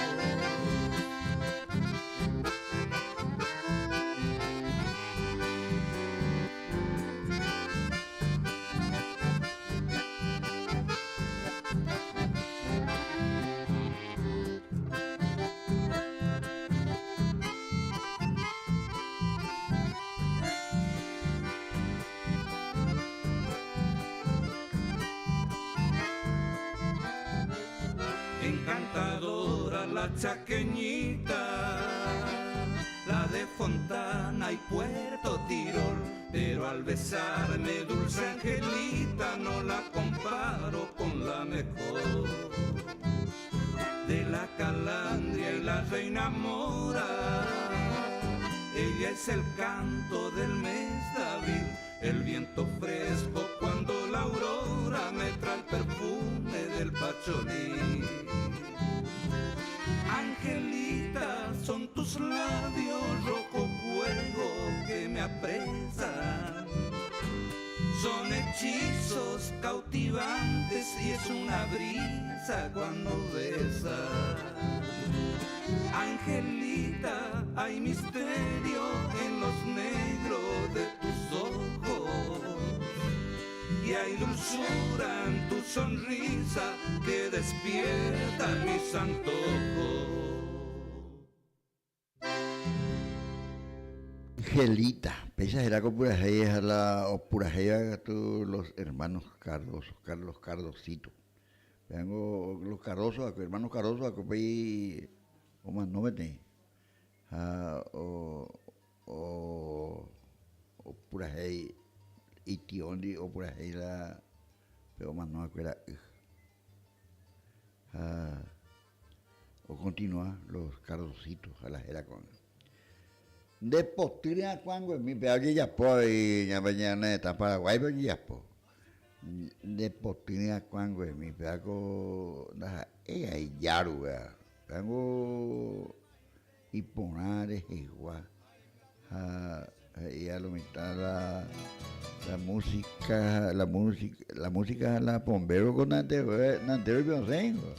S5: Encantadora la chaqueñita, la de Fontana y Puerto Tirol, pero al besarme dulce angelita no la comparo con la mejor. De la calandria y la reina mora, ella es el canto del mes de abril, el viento fresco cuando la aurora me trae el perfume del pacholí. Angelita, son tus labios rojo fuego que me apresan. Son hechizos cautivantes. cautivantes y es una brisa cuando besa. Angelita, hay misterio en los negros de tus ojos y hay dulzura en tu sonrisa que despierta mis antojos.
S1: Angelita, péicha héra ko purahéi ha la opurahéiva katu los hermanos Cardozo, Carlos Cardosito. Péango los Cardozo va'ekue, hermanos Cardozo va'ekue upéi omano peteĩ ha opurahéi itióndi opurahéi la pe omano va'ekue ra'y. Ha okontinua los Cardositos ha la héra ko'ág̃a. Nde poty ryakuãnguemi péva ojejapo avei ñane retã Paraguáipe ojejapo. Nde poty ryakuãnguemi péva ko ndaha'éi aijáru péva. Pévango Iporã rehegua ha he'i a lo mitã la la música la música la música ha la pombéro ko nanteve rupi osẽ niko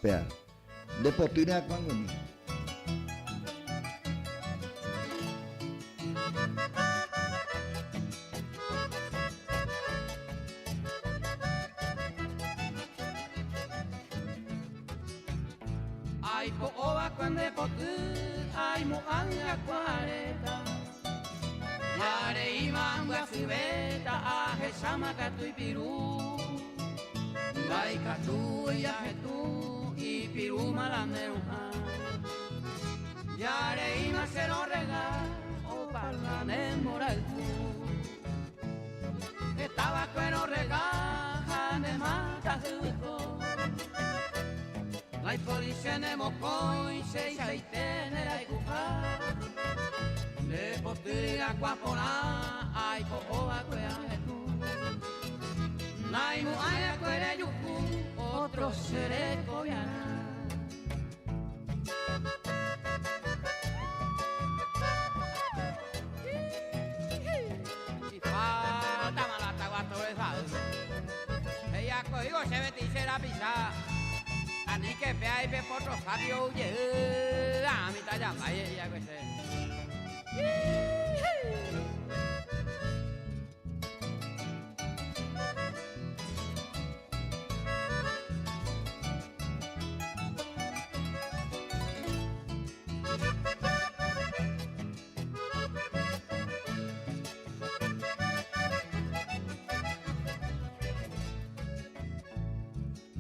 S1: péa nde poty ryakuãnguemi.
S2: Aipo'óva'ekue nde poty aimo'ãnga kuareta Jareíma ambyasyvéta ahecháma katu ipiru Ndaikatúi ahetũ ipirúma la nde ru'ã Jareíma che rorrega opa la ne mborayhu Hetava'ekue rorrega ha ne mata hyvyko Ndaipóri che ne mokõi cheichaite ne rayhuha Nde poty ryakuã porã aipo'ova'ekue ahetũ Naimo'ãi'akue rejuhu otro che rekoviarã.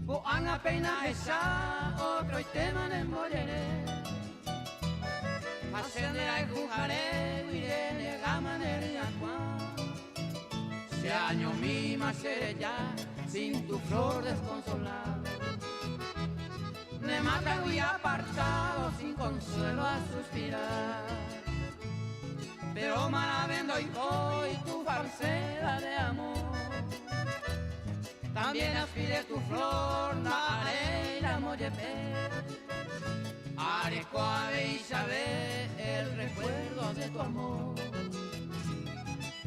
S2: Ko'ág̃a péina ahecha otroitéma nembojere Ha che nderayhuharégui renegáma ne ryakuã Che añomíma che reja sin tu flor desconsolado Ne mátagui apartado sin consuelo a suspirar Pero marave ndoikói tu falseda de amor También aspire tu flor nda'aréi ramo jepe Areko avei chave el recuerdo de tu amor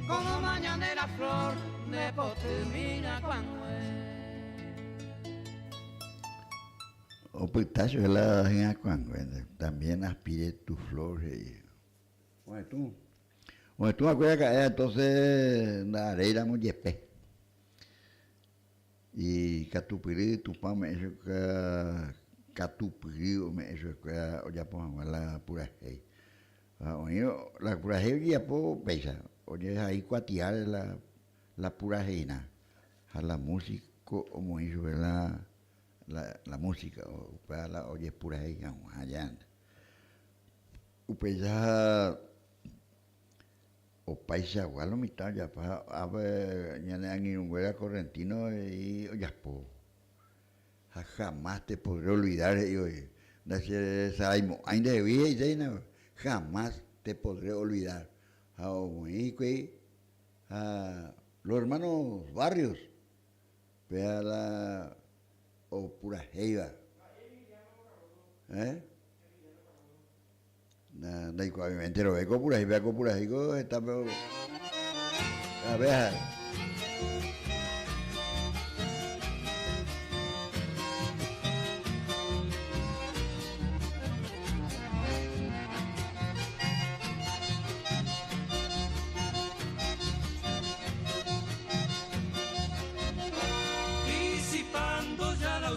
S2: Como mañanera flor nde poty ryakuãngue.
S1: Opyta chupe la hyakuãngue, también aspire tu flor he'i. Ohetũ. Ohetũ va'ekue raka'e entonces nda'aréiramo jepe. Ikatupyry Tupã ome'ẽ chupe katupyry ome'ẽ chupekuéra ojapo hag̃ua la purahéi. Ha oĩrõ la purahéi ojejapo péicha, ojehai kuatiáre la la puraheirã ha la músico omoĩ chupe la la música upéva la ojepurahéi hag̃ua ajáente. Upéicha opaichagua lo mitã ojapo ha ápe ñane angirũnguéra correntino he'i ojapo. Ha jamás te podré olvidar he'i voi, ndacheresaraimo'ãi ndehegui he'ise hína, jamás te podré olvidar. Ha omoĩ hikuái ha los hermanos Barrios, péva la opurahéiva. Eh? Ndaikuaáimi enterove ko purahéi, péva ko purahéi ko heta pe a ver.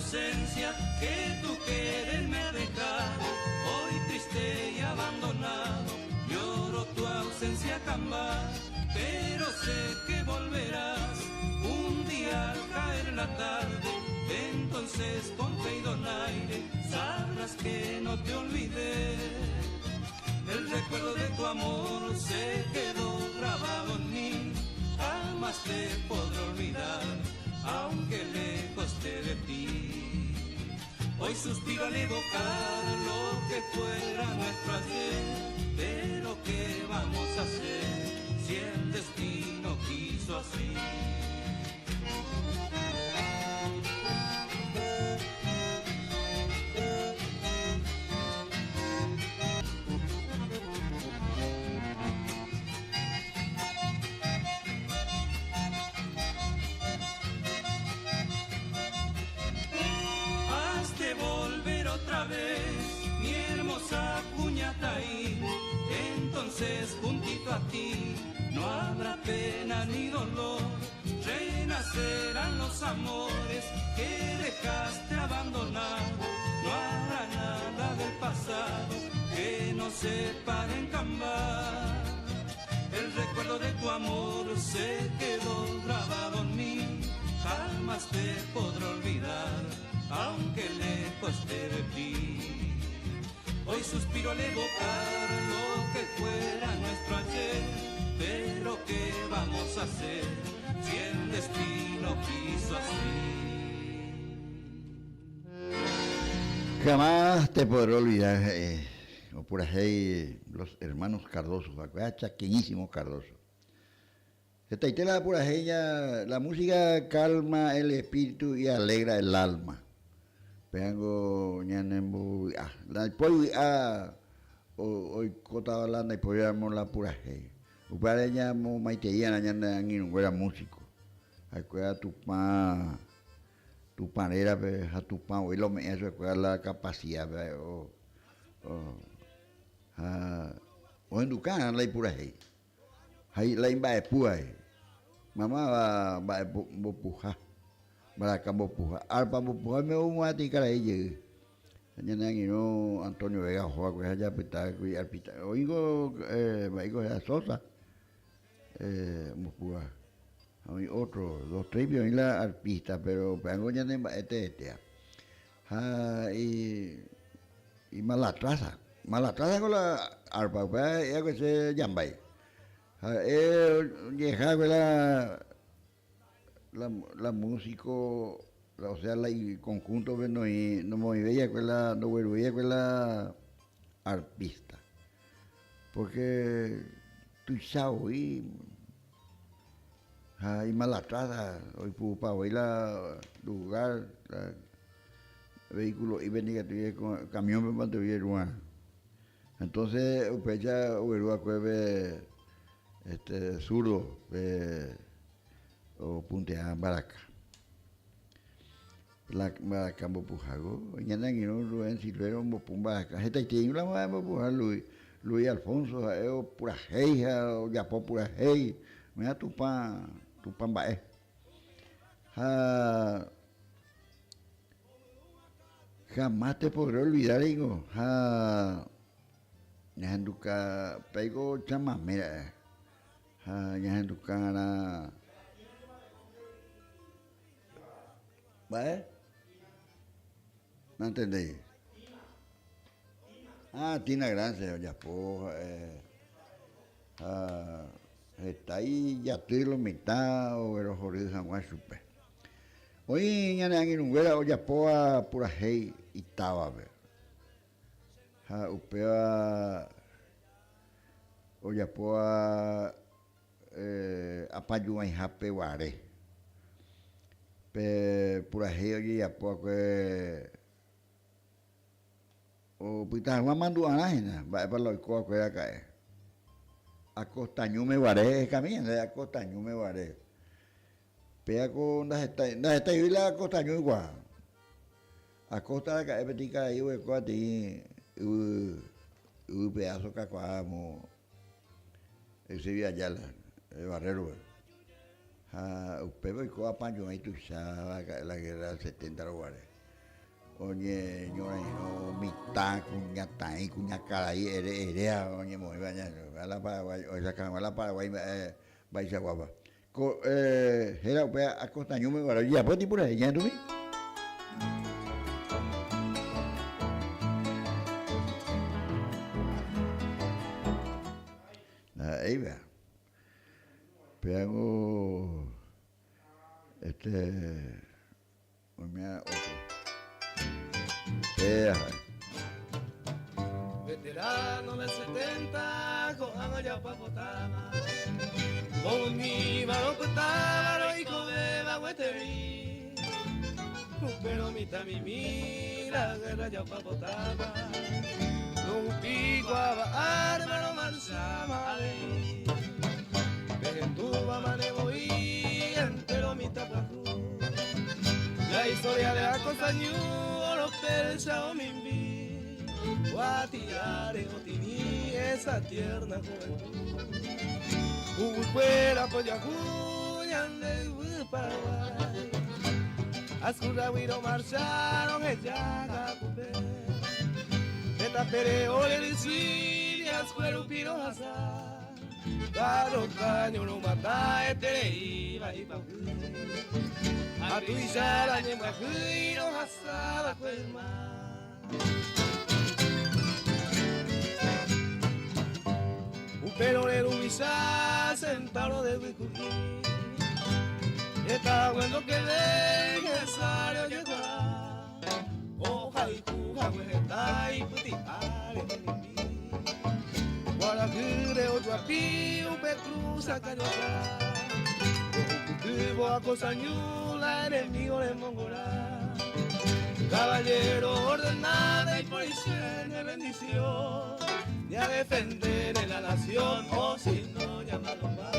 S5: ausencia que tu querer me ha dejado. Hoy triste y abandonado, lloro tu ausencia, Cambá, pero sé que volverás un día al caer la tarde. Entonces con fe y donaire sabrás que no te olvidé. El recuerdo de tu amor se quedó grabado en mí, jamás te podré olvidar, aunque lejos esté de ti. Hoy suspiro al evocar lo que fuera nuestro ayer, pero ¿qué vamos a hacer si el destino quiso así? Has de volver otra vez, mi hermosa Cuñataí. Entonces juntito a ti no habrá pena ni dolor. Renacerán los amores que dejaste abandonados. No habrá nada del pasado que nos separe en Cambá. El recuerdo de tu amor se quedó grabado en mí, jamás te podré olvidar, aunque lejos esté de ti. Hoy suspiro al evocar lo que fuera nuestro ayer, pero ¿qué vamos a hacer si el destino quiso así?
S1: Jamás te podré olvidar, eh, opurahéi los hermanos Cardozo, va'ekue chaqueñísimo Cardozo. Hetaite la purahéi ña, la música calma el espíritu y alegra el alma. Péango ñanembovy'a. Ndaipói vy'a oikótava la ndaipóiramo la purahéi. Upévare ñamomaitei'arã ñane angirũnguéra músico. Ha'ekuéra Tupã, Tupã rérape ha Tupã voi la ome'ẽ chupekuéra la capacidad pe ha ohenduka'arã la ipurahéi. Ha la imba'epúva he'i, Mamáva mba'e mbopuha, mbaraka mbopuha, árpa mbopuha oime omo'ãtĩ karai jey. Ha ñane angirũ Antonio Vega oho va'ekue ha japyta kuri arpista. Oĩko mba'éiko héra Sosa ombopúva. Ha oĩ ótro, dos, tréipe oĩ la arpista, péro upévango ñane mba'e teetéva. Ha imalatraza, malatraza ko la arpa, upéva he'i va'ekue che jambái. Ha'e ojeha va'ekue la la músico, o sea la iconjunto-pe noĩ nomoĩvéi va'ekue la ndogueruvéi va'ekue la arpista, porque tuicha voi ha imalatraza oipurupa voi la lugar la vehiculo'ípe ndikatúi camión-pe mante ojeru'arã. Entonces upéicha ogueru va'ekue pe este zurdo pe opuntea mbaraka. La mbaraka mbopuhávo ñane angirũ Rubén Silvero ombopu mbaraka. Hetaite irũ la mbopuha Luis, Luis Alfonso ha'e opurahéi ha ojapo purahéi, umíva Tupã, Tupã mba'e. Ha Jamás te podré olvidar ningo ha ñahenduka péiko chamame ra'e ha ñahendukarã mba'e? Nantendéi. Ah, Tina Grance ojapo ha'e ha heta ijaty lo mitã oguerohory hag̃ua chupe. Oĩ ñane angirũnguéra ojapóva purahéi itávape, ha upéva ojapóva apañuãihápe guare. Pe purahéi ojejapo va'ekue opyta hag̃ua mandu'arã hína mba'épa la oiko va'ekue raka'e. Acostañúme guare, ehekami ñande Acostañúme guare. Péa ko ndahetái, ndahetáigui la Acosta ñuigua. Acosta raka'e peteĩ karai oguereko peteĩ yvy, yvy pedazo kakuaa ramo Eusebio Ayala, Barrero-pe. Ha upépe oiko apañuãi tuicháva raka'e la guerra del setenta ruguare. Oñeñorairõ mitã, kuñataĩ, kuñakarai ere eréva oñemoĩva la Paraguái, ohechauka hag̃ua la Paraguái mba'e mba'eichaguápa. Ko héra upéva Acosta ñúme guare ojejapo tipurahéi ñahendumi. Ndaha'éiva. Pévango este. Oimea otro. Péa ha'e.
S6: Veterano del 70, ko'ág̃a japapotáma. Mbovymiva ropytáva roikovéva gueteri. Upérõ mitãmimi la guerra japapotáma. Rohupikuaáva árma romarcháma avei. Pehendúva mane voi entero mitã pyahu. La historia de Acosta Ñu oro percha omimbi Guatiare otini esa tierna juventud Huguikuéra pojahu ñande yvy Paraguay Ascurragui romarcharon heja Cacupe Pe tapére ore rysýi Ascue rupi rohasa Carro caño romata eterei vaipavy Ha tuicha la ñembyahýi rohasa va'ekue yma. Upérõ ore ruvicha centauro de yvyku'i Heta hague ndokevéi hesáre ojekuaa Ohayhu hague heta ipyti'áre mimimi. Kuarahýre ojuapi upe cruz akañoha. Ohupytývo akosañu la enemigo remongora. Caballero ordenada y por ne bendición. Ni a defender en la nación o si no llamarlo más.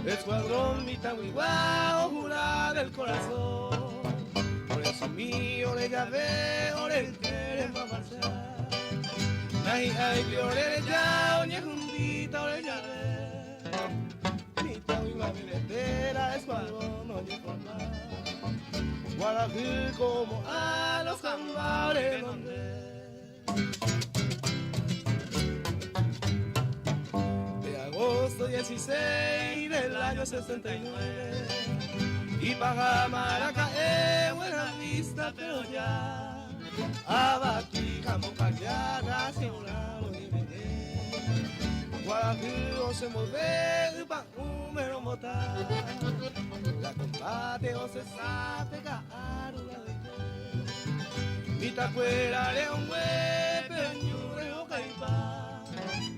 S6: Escuadrón Mitagüigua o jura del corazón. Por eso mío le llave, ore queremos marchar. Nahi ay ore ya, oñe jundita ore llave. Mitagüigua mi vetera, escuadrón oye formar. Guarajú como a los jambares donde. De agosto 16 del año 69 y paga Maracaé buena vista pero ya Abatija Mocayá Nacional Guarajú se mueve pa número mota La combate o se sabe la Mitakuéra re'õngue pe ñu rehokaipa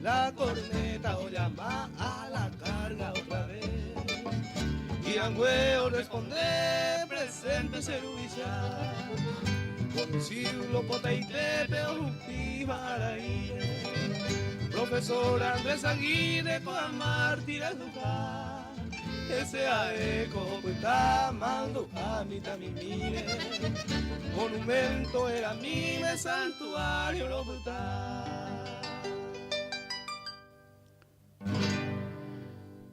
S6: La corneta ollama a la carga otra vez Hi'angue orresponde presente che ruvicha Con un siglo potaitépe ohupíva araíre Profesor Andrés Aguirre ko'ã mártir ajuha Hese ae ko opyta mandu'a mitãmimíre Monumento heramíme santuario ropyta.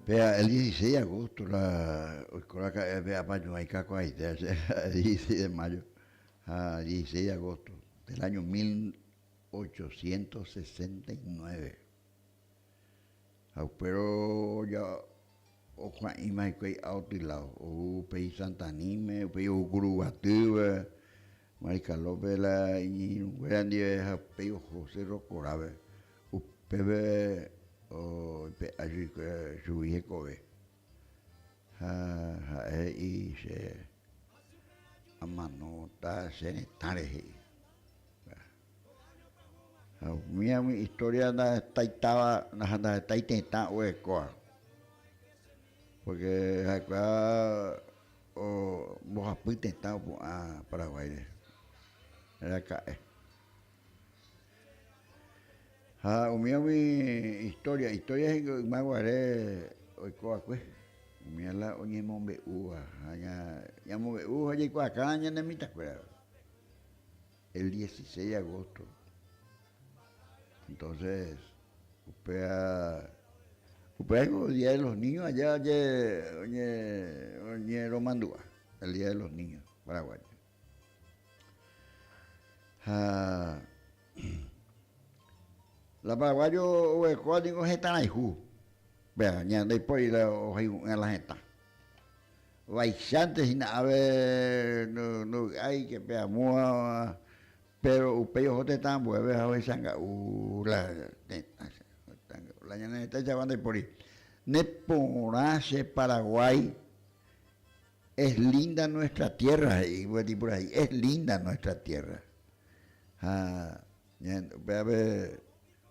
S1: Péa el 16 de agosto la oiko raka'e pe apañuãi kakuaaite che 16 de mayo ha 16 de agosto del año 1869. Ha upérõ ohua'ĩma hikuái aotyláo, ou upéi Santaníme, upéi ou Kuruguatýpe, Mariscal López la iñirũnguéra ndive ha upéi oho Cerro Corápe, upépe oipe'a chugui hekove. Ha ha'e he'i che amanóta che retãre he'i. Ha umíva umi historia ndahetái táva ha ndahetái tetã oguerekóva. Porque ha'ekuéra mbohapy tetã opu'ã Paraguáire raka'e. Ha umíva umi historia, historia ningo yma guare oiko va'ekue, umíva la oñemombe'úva ha ñamombe'u ha jaikuaaka ñane mitãkuérape. El 16 de agosto. Entonces, upéva, upéva ningo Día de los Niños allá oje, oñe, oñeromandu'a, el Día de los Niños paraguayo. Ha la paraguayo oguerekóva ningo hetãrayhu. Péa ndaipóri la ohayhu'ỹva la hetã. Vaichánte hína ápe ndovy'ái ke pe amóva, péro upéi oho tetã ambuépe ha ohechanga'u la tetã. La ñane retã ichagua ndaipóri. Neporã che Paraguái, es linda nuestra tierra, he'i gueteri purahéi, es linda nuestra tierra. Ha upévape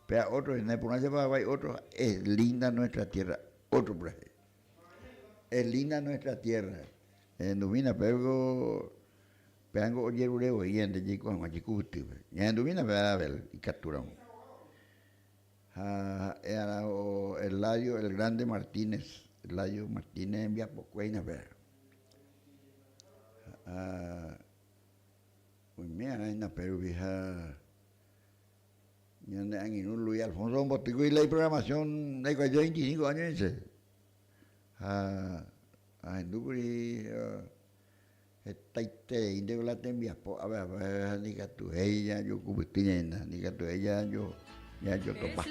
S1: péa ótro, neporã che Paraguái ótro, es linda nuestra tierra, ótro purahéi. Es linda nuestra tierra. Ehendumína pégo, péango ojerure voi ñande jaiko hag̃ua jekupytýpe. Ñahendumína pe Abel ikatúramo. Ha ha'e arã Eladio el Grande Martínez, Eladio Martínez hembiapokuéina pe. Ha oime arã hína pérupi ha ñane angirũ Luis Alfonso ombotýkuri la iprogramación ndaikuaái 25 año he'ise. Ha ahendúkuri hetaitereínte la tembiapo ave ha ndikatuvéi jajokupyty ñaína, ndikatuvéi jajotopa.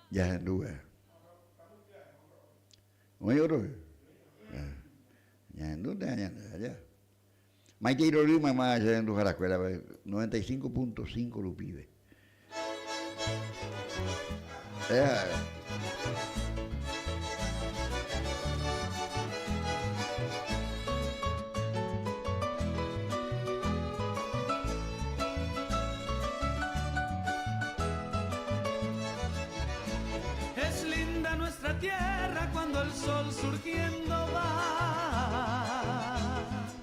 S1: Jahendúve. Oĩ ótrope? Ñahendúnte ha ñande aja. Maitei rory mayma che renduharakuérape 95.5 rupive.
S5: Es linda nuestra tierra cuando el sol surgiendo va.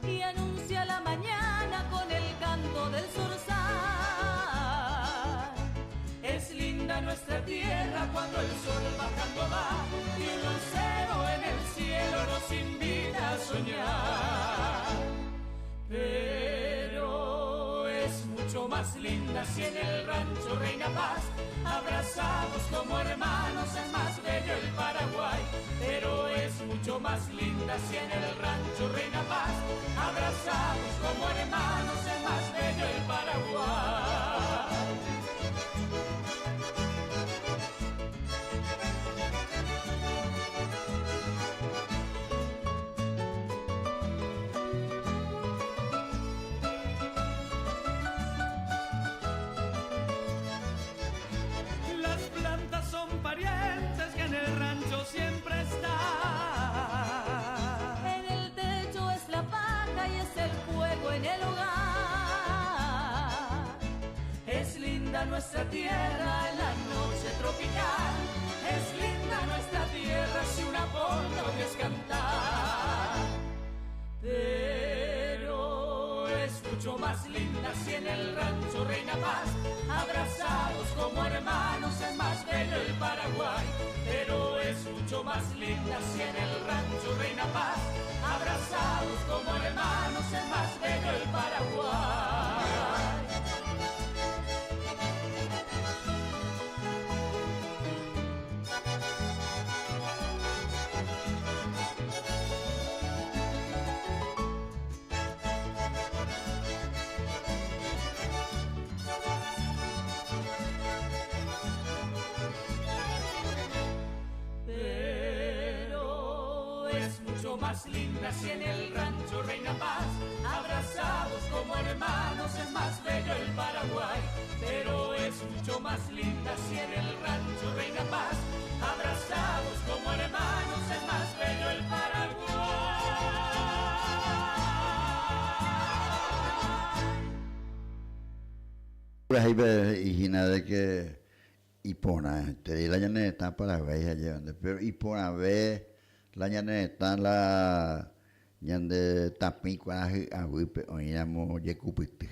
S2: Y anuncia la mañana con el canto del zorzal.
S5: Es linda nuestra tierra cuando el sol bajando va y un lucero en el cielo nos invita a soñar. Pero es mucho más linda si en el rancho reina paz, abrazados como hermanos es más bello el Paraguay. Pero es mucho más linda si en el rancho reina paz, abrazados como hermanos es más bello el Paraguay. Las plantas son parientes que en el rancho siempre están.
S2: En el techo es la paja y es el fuego en el hogar.
S5: Es linda nuestra tierra en la noche tropical. Es linda nuestra tierra si una polca oyes cantar. Pero es mucho más linda si en el rancho reina paz, abrazados como hermanos es más bello el Paraguay. Pero es mucho más linda si en el rancho reina paz, abrazados como hermanos es más bello el Paraguay. Pero es mucho más linda si en el rancho reina paz, abrazados como hermanos es más bello el Paraguay. Pero es mucho más linda si en el rancho reina paz, abrazados como hermanos es más bello el Paraguay.
S1: Purahéipe he'i hína de que iporãiterei la ñane retã Paraguái jajevante, péro iporãve la ñane retã la ñande tapỹi kuarahy aguýpe oĩramo jekupyty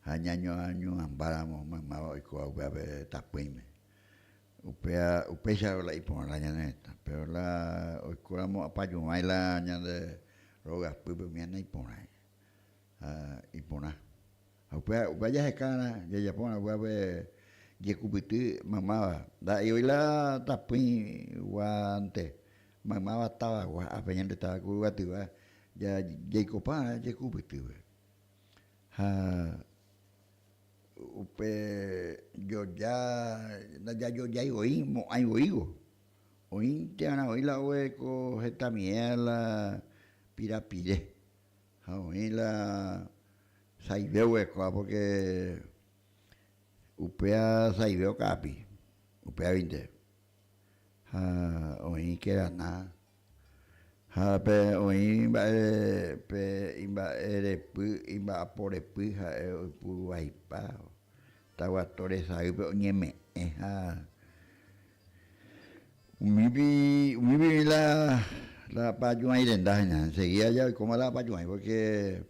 S1: ha ñañoañuãmbáramo maymáva oikóva upévape tapỹime. Upéva upéicha la iporã la ñane retã, péro la oikóramo apañuãi la ñande rogapýpe umíva naiporãi ha iporã. Ha upéva upéva jahekárã jajapórã upévape jekupyty maymáva, nda'éi la tapỹiguánte, maymáva tavagua, ápe ñande táva Kuruguatygua. Jaikopa jekupytýpe. Ha upe joja ndajajojái voi mo'ãi voívo. Oĩnte arã voi la oguereko hetamiéva la pirapire. Ha oĩ la saive oguerekóva porque upéva saive oka'api, upévavinte. Ha oĩ kerana. Ha pe oĩ mba'e pe imba'e repy, imba'apo repy ha'e oipuru vaipa taguato resaýpe oñeme'ẽ ha umípi umípi oĩ la la apajuãi renda hína, enseguida ja oikóma la apajuãi porque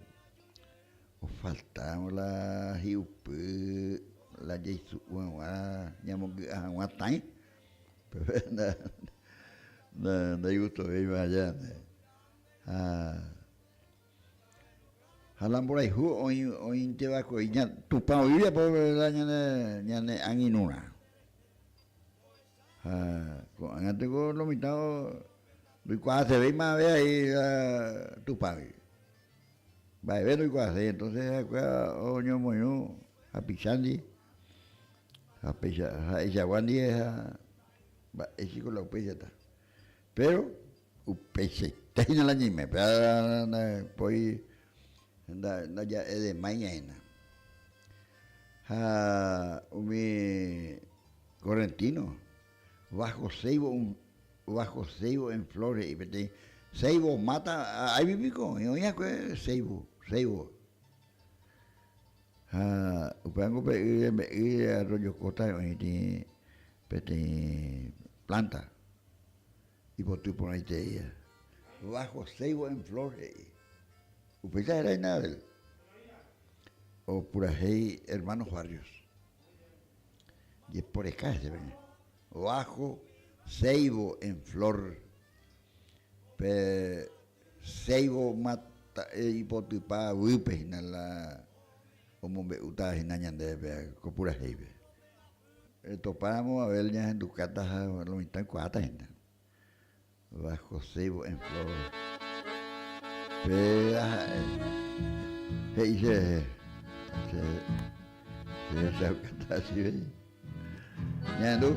S1: ofaltáramo la hi'upy la jaisu'u hag̃ua ñamongy'a hag̃ua tãi. Ndaigustovéima aja nde. Ha ha la mborayhu oĩ oĩnteva ko iña Tupã oĩ japo la ñane ñane angirũrã. Ha ko'ág̃a teko lo mitã ndoikuaasevéima ave ahí la Tupãgui. Mba'eve ndoikuaaséi entonces ha'ekuéra oñomoirũ hapichándi. Ha péicha ha'eichagua ndive ha mba'éichiko la upéichata. Péro upeichaite hína la ñaime, péva ndaipói ndaja'edemái ñaína. Ha umi correntino, bajo ceibo, bajo ceibo en flor he'i peteĩ ceibo máta, áipi piko oĩ, oĩ hague ceibo, ceibo. Ha upévango pe y rembe'y arroyo costa oĩti peteĩ planta ipoty porãitereíva. Bajo ceibo en flor he'i. Upéicha héra hína Abel. Opurahéi hermanos Barrios. Jeporeka hese peña. Bajo ceibo en flor. Pe Ceibo mata ipotypa vype hína la omombe'úta hína ñandéve pe ko purahéipe. Retopáramo Abel ñahendukáta ha lo mitã oikuaáta hína. Bajo ceibo en flor. Péva ha'e he'i che rehe, che rechaukáta chéve. Ñahendu.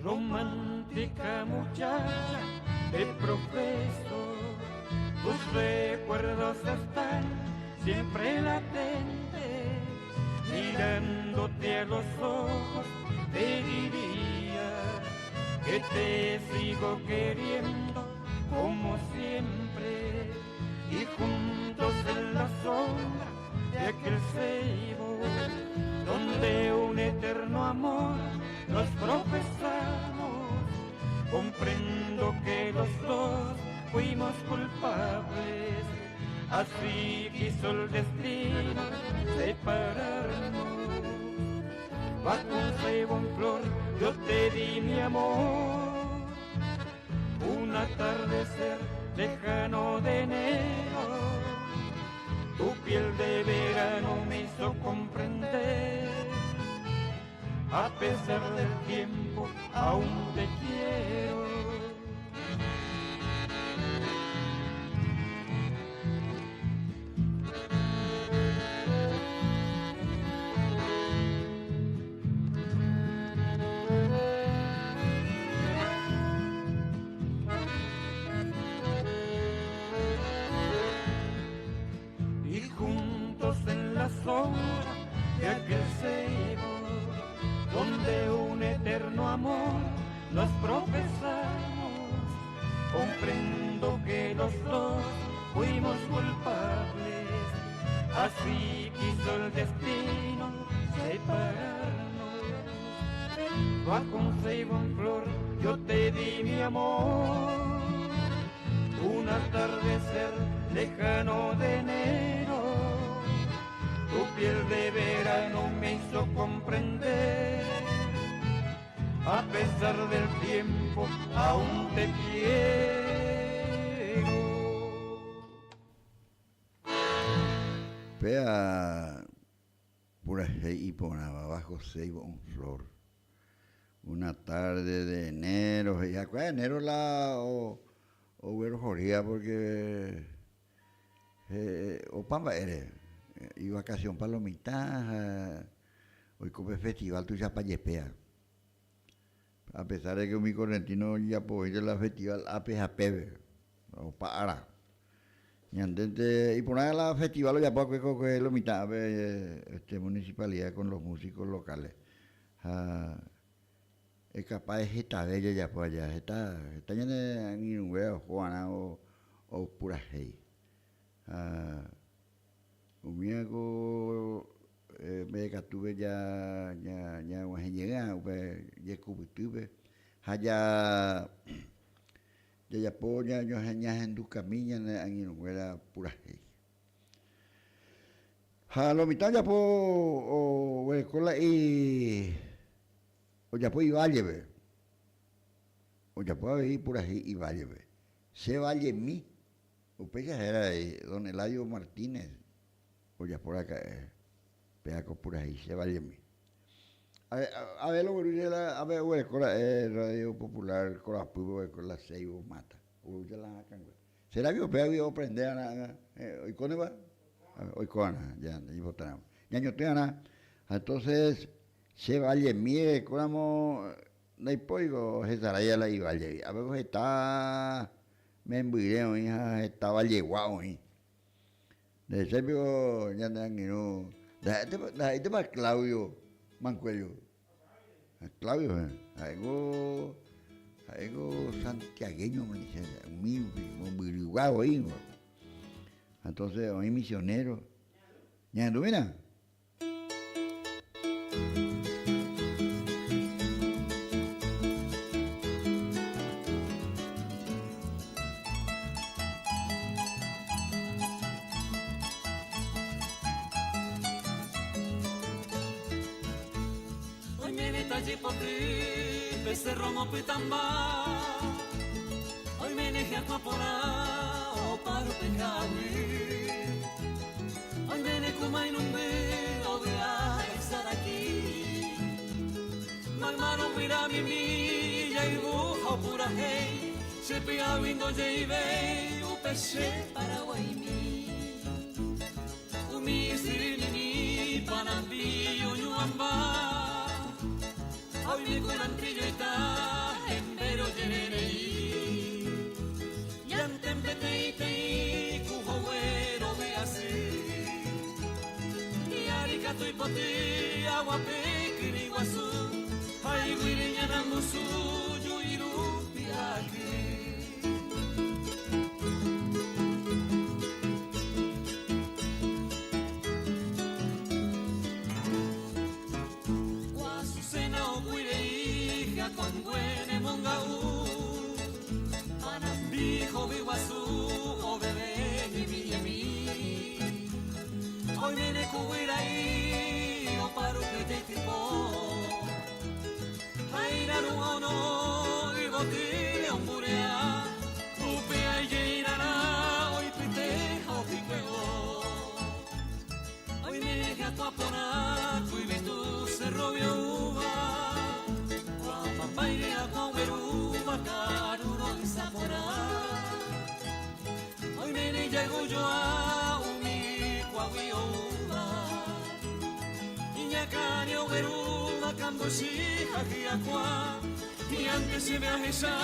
S5: Romántica muchacha, te profeso, tus recuerdos están siempre latentes, mirándote a los ojos te diría que te sigo queriendo como siempre y juntos en la sombra de aquel ceibo donde un eterno amor nos profesamos. Comprendo que los dos fuimos culpables, así quiso el destino separarnos. Bajo un ceibo en flor yo te di mi amor, un atardecer lejano de enero, tu piel de verano me hizo comprender, a pesar del tiempo aún te quiero. Y juntos en la sombra de aquel ceibo, donde un eterno amor nos profesamos, comprendo que los dos fuimos culpables, así quiso el destino separarnos. Bajo un ceibo en flor yo te di mi amor, un atardecer lejano de enero, hizo comprender. A pesar del tiempo, aún te quiero.
S1: Péa purahéi iporãva bajo ceibo en flor. Una tarde de enero, he'i hikuái enero la oguerohorýva porque opa mba'ére ivacacionpa lo mitã ha oiko pe festival tuichapa jepéva. A pesar de que umi correntino ojejapovéinte la festival ápe ha pépe, opa ára. Ñandénte iporã la festival ojapo va'ekue ko lo mitã ápe este municipalidad con los músicos locales. Ha ekapa hetave jajapo aja, heta heta ñane angirũnguéra oho va'erã opurahéi. Ha umíva ko mbeguekatúpe ñag̃uahẽ jeýva upe jekupytýpe ha jajapo ñahendukami ñane angirũnguéra purahéi. Ha lo mitã ojapo oguereko la ojapo ivállepe, ojapo avei purahéi ivállepe. Che vallemi, upéicha héra avei don Eladio Martínez. Ojapo raka'e péva ko purahéi che vallemi. Ave lo gueru che la ave oguereko ra'e Radio Popular korapýpe oguereko la Ceibo Mata. Ogueru che la akãngue. Será que upévagui oaprende va'erã oikónepa? Oiko va'erã, ya ñañepotáramo. Ñañotỹ va'erã. Ha entonces che vallemi erekóramo ndaipóriko hesarái la ivállegui. Ápeko heta membyre oĩ ha heta vallegua oĩ. Ndahechái piko ñane angirũ, ndaha'éitepa Claudio Mancuello. Claudio, ha'éko, ha'éko santiagueño umi mombyrygua voi. Entonces oĩ misionero. Ñahendumína.
S2: Oiméne tajypoty pe cerro mopytãmba, oiméne hyakuã porã opa rupi ka'aguy. Oiméne ku mainumby ovy'a isaraki, mayma guyra mimi ijayvu ha opurahéi, che py'águi ndojeivéi upe che Paraguaimi. Umi ysyry mimi panambi oñu'ãmba, ha oime kurantilloita hembéro jererei. Ñanten peteĩteĩ ku hogue rove asy, hi'ári katu ipoty aguape kyrỹi guasu, ha iguýre ñanambusu ju'i rupi aky. Azucena okuirei hyakuãngue nemonga'u, panambi hovy guasu oveve ñemi ñemi. Oiméne ku guyra'i oparupi ojaitypo, ha iraru'ã ono yvotýre omburea, upéa ijeirarã oipyte ha opykue'o. Oime hyakuã porã ku yvytu cerro oúva, kuapambáire akua oguerúva karúrõ ysa porã. Oiméne ijayvujoa umi kuágui oúva, iñakãre oguerúva kambuchi ha hyakuã, hi'ãnte chéve ahecha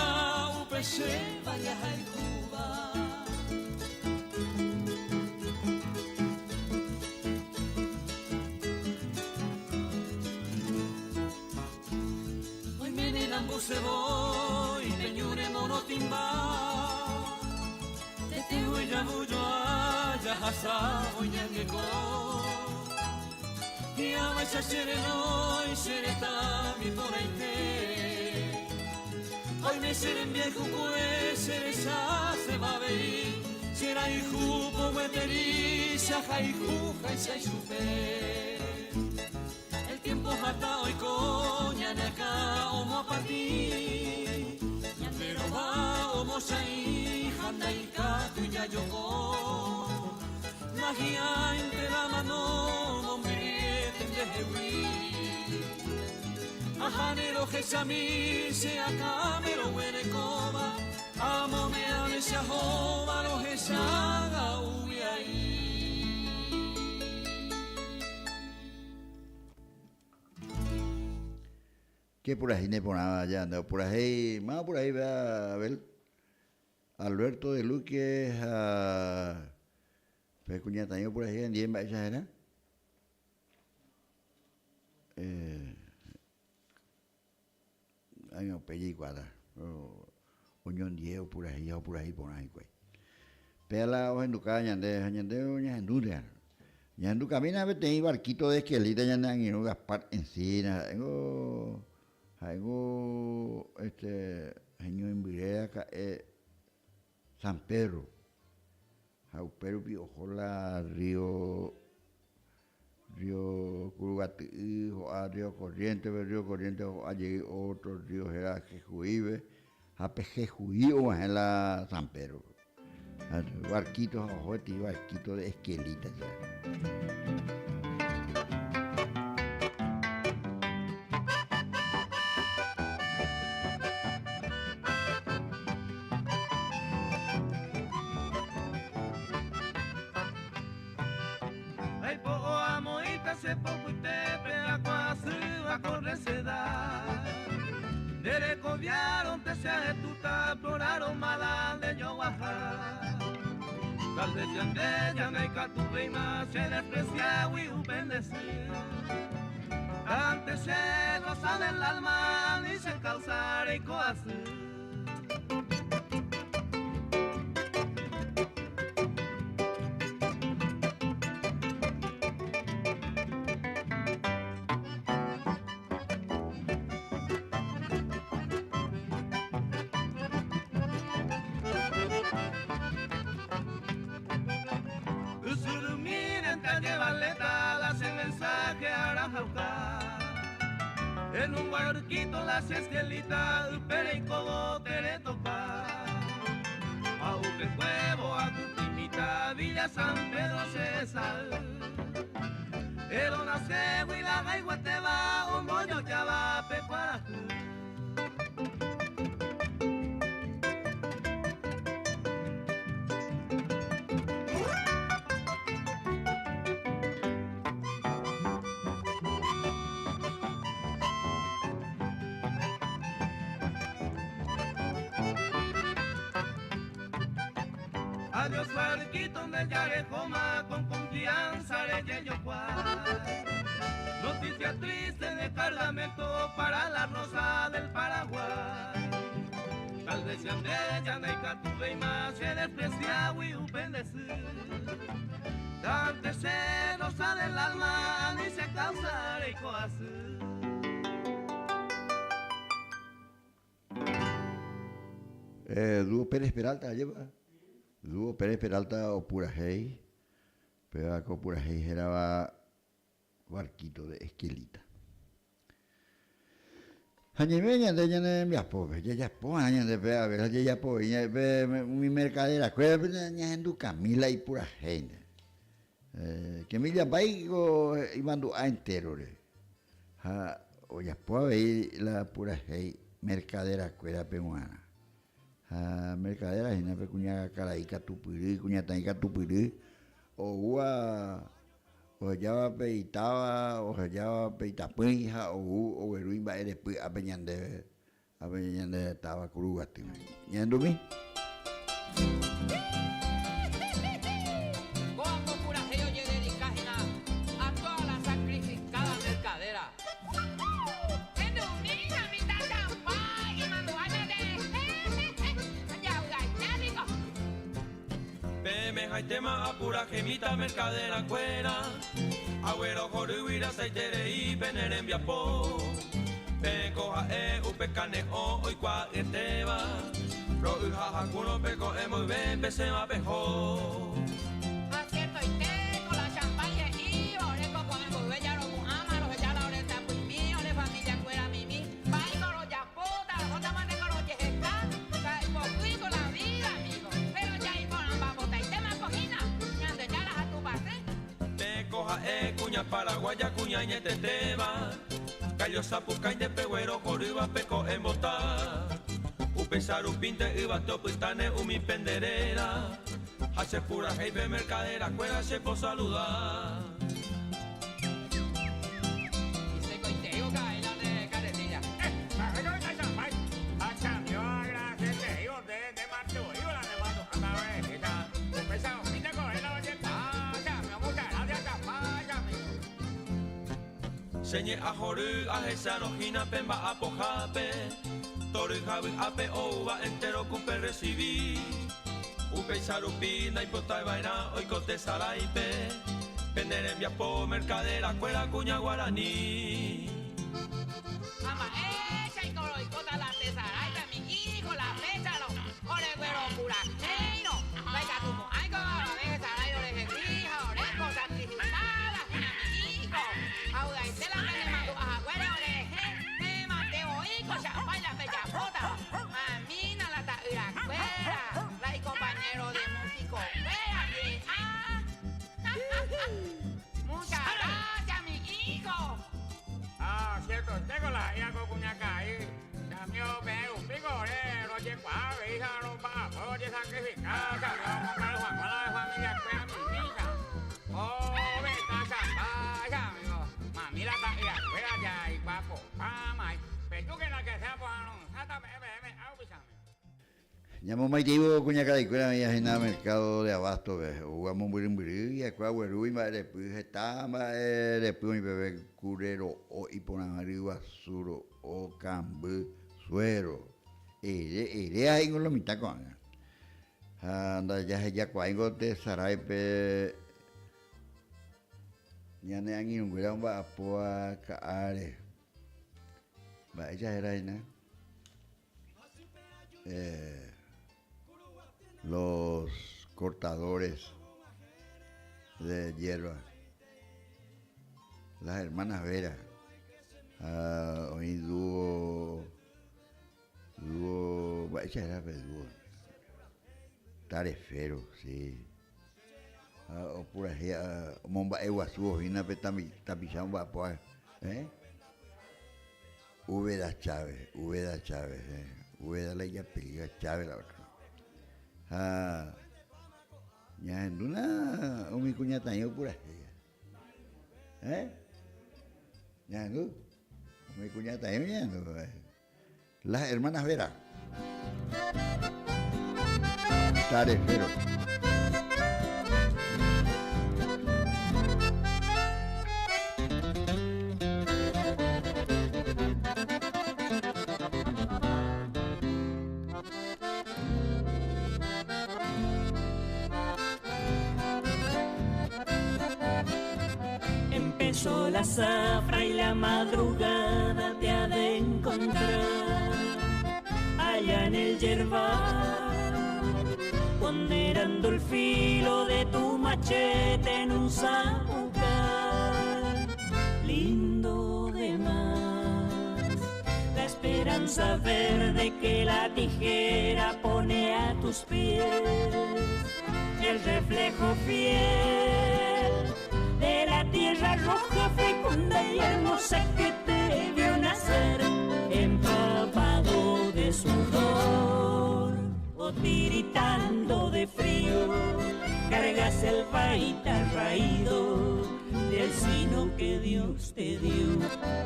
S2: upe che valle ahayhúva. Oiméne nambuse voi pe ñúre morotĩmba, tetĩgui javujoa jahasávo iñangeko. Hi'ãvaicha che renói che retãmi porãite, oime che rembiayhukue che rechasẽva avei, che rayhu pogueteri che ahayhuháicha ichupe.
S5: Mávata oiko ñane akã omoapati, ñande rova omocha'ĩ ha ndaikatúi jajoko. Nahi'ãinte la mano mombyryete ndehegui. Ahane rohechami che akãme roguerekóva, amome avechahóva rohechága uvy'a'i.
S1: Che purahéi neporãva aja nde opurahéi, máva purahéi péva Abel? Alberto de Luque ha pe kuñataĩ opurahéi andie mba'éicha héra? Ág̃a upe jaikuaáta oñondie opurahéi ha opurahéi porã hikuái. Péa la ohendukáva ñande ha ñande ñahendúnte. Ñahendukamína peteĩ barquito de esquelita ñane angirũ Gaspar Encina ha'éngo ha'éngo este heñoimbyre raka'e San Pedro ha upérupi oho la río Río Kuruguaty'y ho'a Río Corrientes-pe, Río Corrientes ho'a jey ótro río héra Jejuípe, ha pe Jejuí og̃uahẽ la San Pedro-pe. Barquito ha oho peteĩ barquito de esquelita che.
S6: Aipo'o amoĩta che popytépe akuaasýva ko reseda. Nde rekoviárõnte che ahetũta aplorárõ mala nde joguaha. Tal vez ñande ñandaikatuvéima che despreciágui upe nde sy. Tante che rosa del alma ani che causa reiko asy. En un barquito las esquelitas upereiko teretopa. A upe huevo a Cutimita, Villa San Pedro César. Pero nace huila gaiguateba, o moyo ya va pecuarajú. Adiós barquito de Yarejoma, con confianza de Yeyocuay. Noticia triste de cargamento para la rosa del Paraguay. Tal vez ya de Yanaicatuve y más se desprecia y upendecir. Dante se rosa del alma ni se causa y coasí.
S1: Dúo Pérez Peralta ajépa? Dúo Pérez Peralta opurahéi, péva ko purahéi hérava Barquito de Esquelita. Ha ñaime ñande ñane rembiapópe, jajapo va'erã ñande pe a veces jajapo pe umi mercaderakuérape ñahendukami la ipurahéinte. Che millambái ko imandu'a entérore ha ojapo avei la purahéi mercaderakuérape g̃uarã. Ha mercadera hína pe kuña karai katupyry, kuñataĩ katupyry oúva ohejáva pe itáva, ohejáva pe itapỹi ha ou ogueru imba'erepy ápe ñandéve, ápe ñande táva Kuruguatýme. Ñahendumi.
S2: Kóva ko purahéi ojededika hína a toda la sacrificada mercadera. Hendumína mitã champái imandu'a ñanderehe javy'aite niko.
S5: Peẽme haitéma apurahéi mitã mercadera kuéra, aguerohorýgui rasaiterei pene rembiapo. Peẽ ko ha'e upe kane'õ oikuaa'yetéva, ro'yha hakúrõ peko'ẽ mboyve pesẽva peho.
S2: Ha ciertoite ko la champái he'íva ore ko ko'ẽ mboyve jaropu'ãma roheja la ore tapyimi.
S5: mba'e kuña paraguaya kuña añetetéva Gallo sapukái nde peguerohorýva pe ko'ẽ mbota Upéicha rupínte yvate opytáne umi pende réra Ha che purahéi pe mercadera kuéra che posaluda. Che ñe'ã hory ahecharõ hína pe mba'apohápe, tory ha vy'ápe oúva entéro ku perresivi. Upéicha rupi ndaipotái va'erã oiko tesaráipe pene rembiapo mercadera kuéra kuña guarani.
S2: Ha mba'éichaiko roikóta la tesaráipe mi hijo la pécharõ oregueropurahéirõ, ndaikatumo'ãiko avave hesarái orehegui ha ore ko sacrificada hína mi hijo, ha vy'aite la penemandu'a haguére orerehe, peẽmante voíko chapái la pejapótava, mamína la ta'yrakuéra, la icompañero de músico-kuéra ndive, ah, Muchas gracias mi hijo.
S7: Ah, cierto, tengo la hija con cuñacaí. Chamio, pe, un pico, ore, roche, cuá, hija, ropa, oye, sacrificado, chamio, con Carlos Juan, la de familia, cuida mi hija. Oh, vete, chamba, chamio, mami, la ta, hija, cuida ya, y guapo, pa, mai, petu que la que sea, pues, no, sata, me, me, me, au, chamio.
S1: Ñamomaiteívo kuñakaraikuéra oĩva hína mercado de abasto-pe, oúva mombyrymbyry akue agueru imba'erepy heta mba'erepy oĩ peve kure ro'o iporãva ryguasu ro'o, kamby, suero, ere, eréva he'íngo lo mitã ko'ág̃a. Ha ndajahejakuaáingo tesaráipe ñane angirũnguéra omba'apóva ka'áre. Mba'éicha héra hína? Eh, los cortadores de hierba, las hermanas Vera, ha oĩ dúo, dúo, mba'éicha héra pe dúo? Tarefero, sí. Ha opurahéi omomba'eguasúvo hína pe tapicha omba'apóva, eh? Úbeda Chávez, Úbeda Chávez, eh, Úbeda la ijapellido Chávez la otra. Ha ñahendúna umi kuñataĩ opurahéi. Eh? Ñahendu? Umi kuñataĩ oñehendu. Las hermanas Vera. Tarefero.
S4: Empezó la zafra y la madrugada te ha de encontrar allá en el yerbal, ponderando el filo de tu machete en un zapucay, lindo de más, la esperanza verde que la tijera pone a tus pies, el reflejo fiel de la tierra roja, fecunda y hermosa que te vio nacer, empapado de sudor o tiritando de frío, cargas el baita raído del sino que Dios te dio.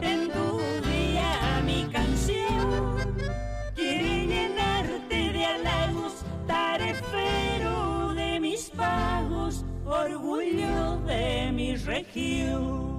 S4: En tu día mi canción quiere llenarte de halagos, tarefero de mis pagos, orgullo de mi región.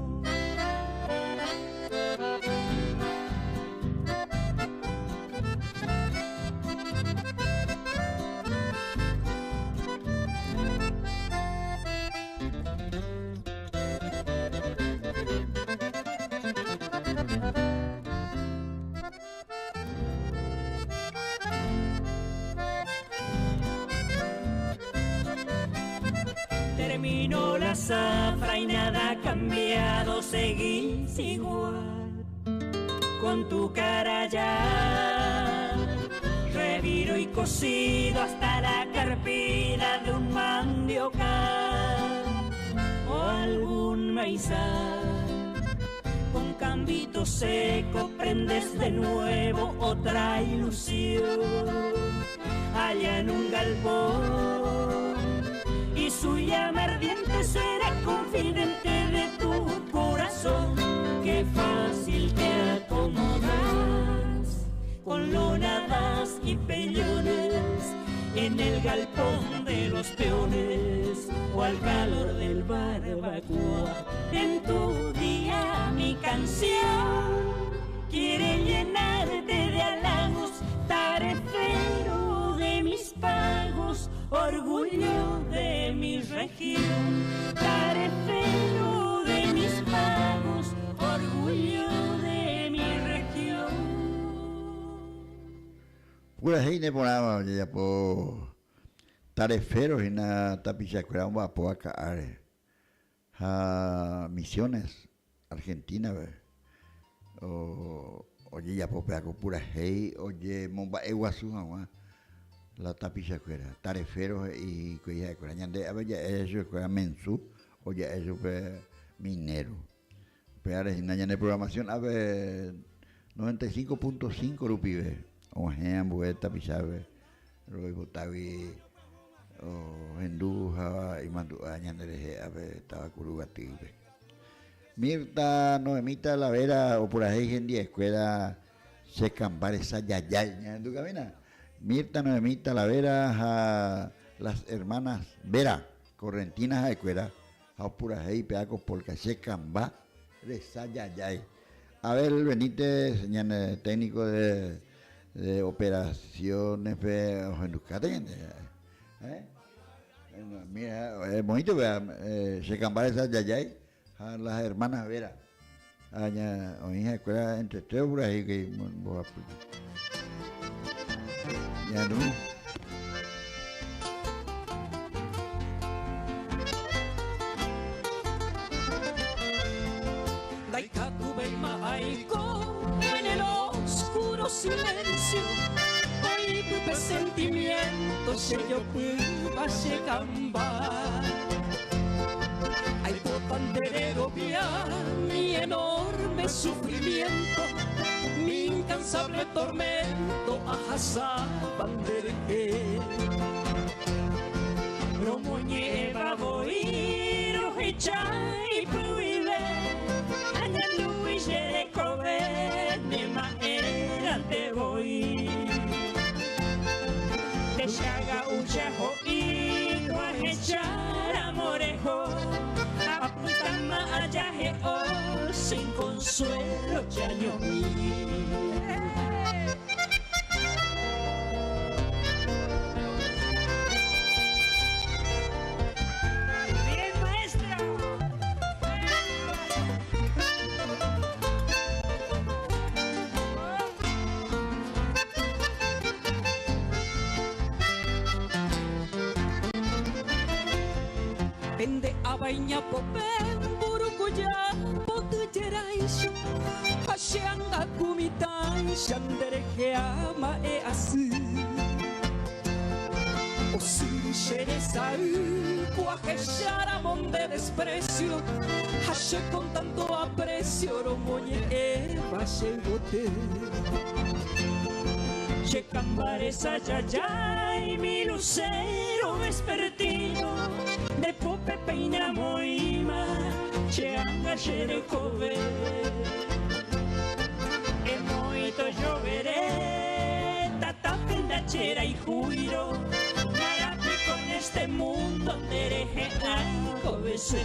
S4: Terminó la zafra y nada ha cambiado, seguís igual, con tu cara ya reviro y cocido hasta la carpida de un mandiocal o algún maizal. Con cambito seco prendes de nuevo otra ilusión allá en un galpón y su llama ardiente será confidente de tu corazón. Qué fácil te acomodas con lonadas y pellones en el galpón de los peones o al calor del barbacoa. En tu día mi canción quiere llenarte de halagos, tarefero de mis pagos, orgullo de mi región, tarefero de mis pagos, orgullo de mi región.
S1: Purahéi neporãva ojejapo tarefero hína tapichakuéra omba'apóva ka'áre ha Misiones, Argentina-pe ojejapo péva ko purahéi ojemomba'eguasu hag̃ua la tapichakuéra. Tarefero he'i hikuái ha'ekuéra. Ñande ápe ja'e chupekuéra mensu o ja'e chupe minero. Upévare hína ñane programación ápe 95.5 rupive og̃uahẽ ambue tapichápe roipotágui ohendu ha imandu'a ñanderehe ápe táva Kuruguatýpe. Mirta Noemita La Vera opurahéi hendiekuéra Che kamba resa jajái. Ñahendukamína. Mirta Noemita La Vera ha las hermanas Vera, correntinas ha'ekuéra ha opurahéi péva ko polka Che kamba resa jajái. Abel Benítez ñane técnico de de operaciones-pe ohendukáta ñande. Eh? Mira, emoĩte upéva Che kamba resa jajái ha las hermanas Vera. Ha ña oĩ ha'ekuéra entre tres opurahéi upéi mbohapy. Ñahendumi.
S2: Ndaikatuvéima aiko en el oscuro silencio Oĩpype sentimiento che jopýva che kamba Aipota nde rerovia mi enorme sufrimiento Mi incansable tormento ahasáva nde rehe Romoñe'ẽva voi rohecha ipyvive Añandúi che rekove ne ma'ẽrante voi Techaga'u jaho'i roahecha ramo reho Apytama ajahe'o sin consuelo chañomi.
S4: Bien, maestro.
S2: Pende ava iñapópe mburukuja poty jeráicha ha che anga ku mitãicha nderehe ama'ẽ asy. Osyry che resay ku ahecháramo nde desprecio ha che con tanto aprecio romoñe'ẽva che yvoty.
S4: Che kamba resa jajái mi lucero vespertino nde pópe péina moĩma che anga che rekove. Emoĩ tojovere tatápe ndacherayhúirõ Narape con este mundo nderehe aikovese.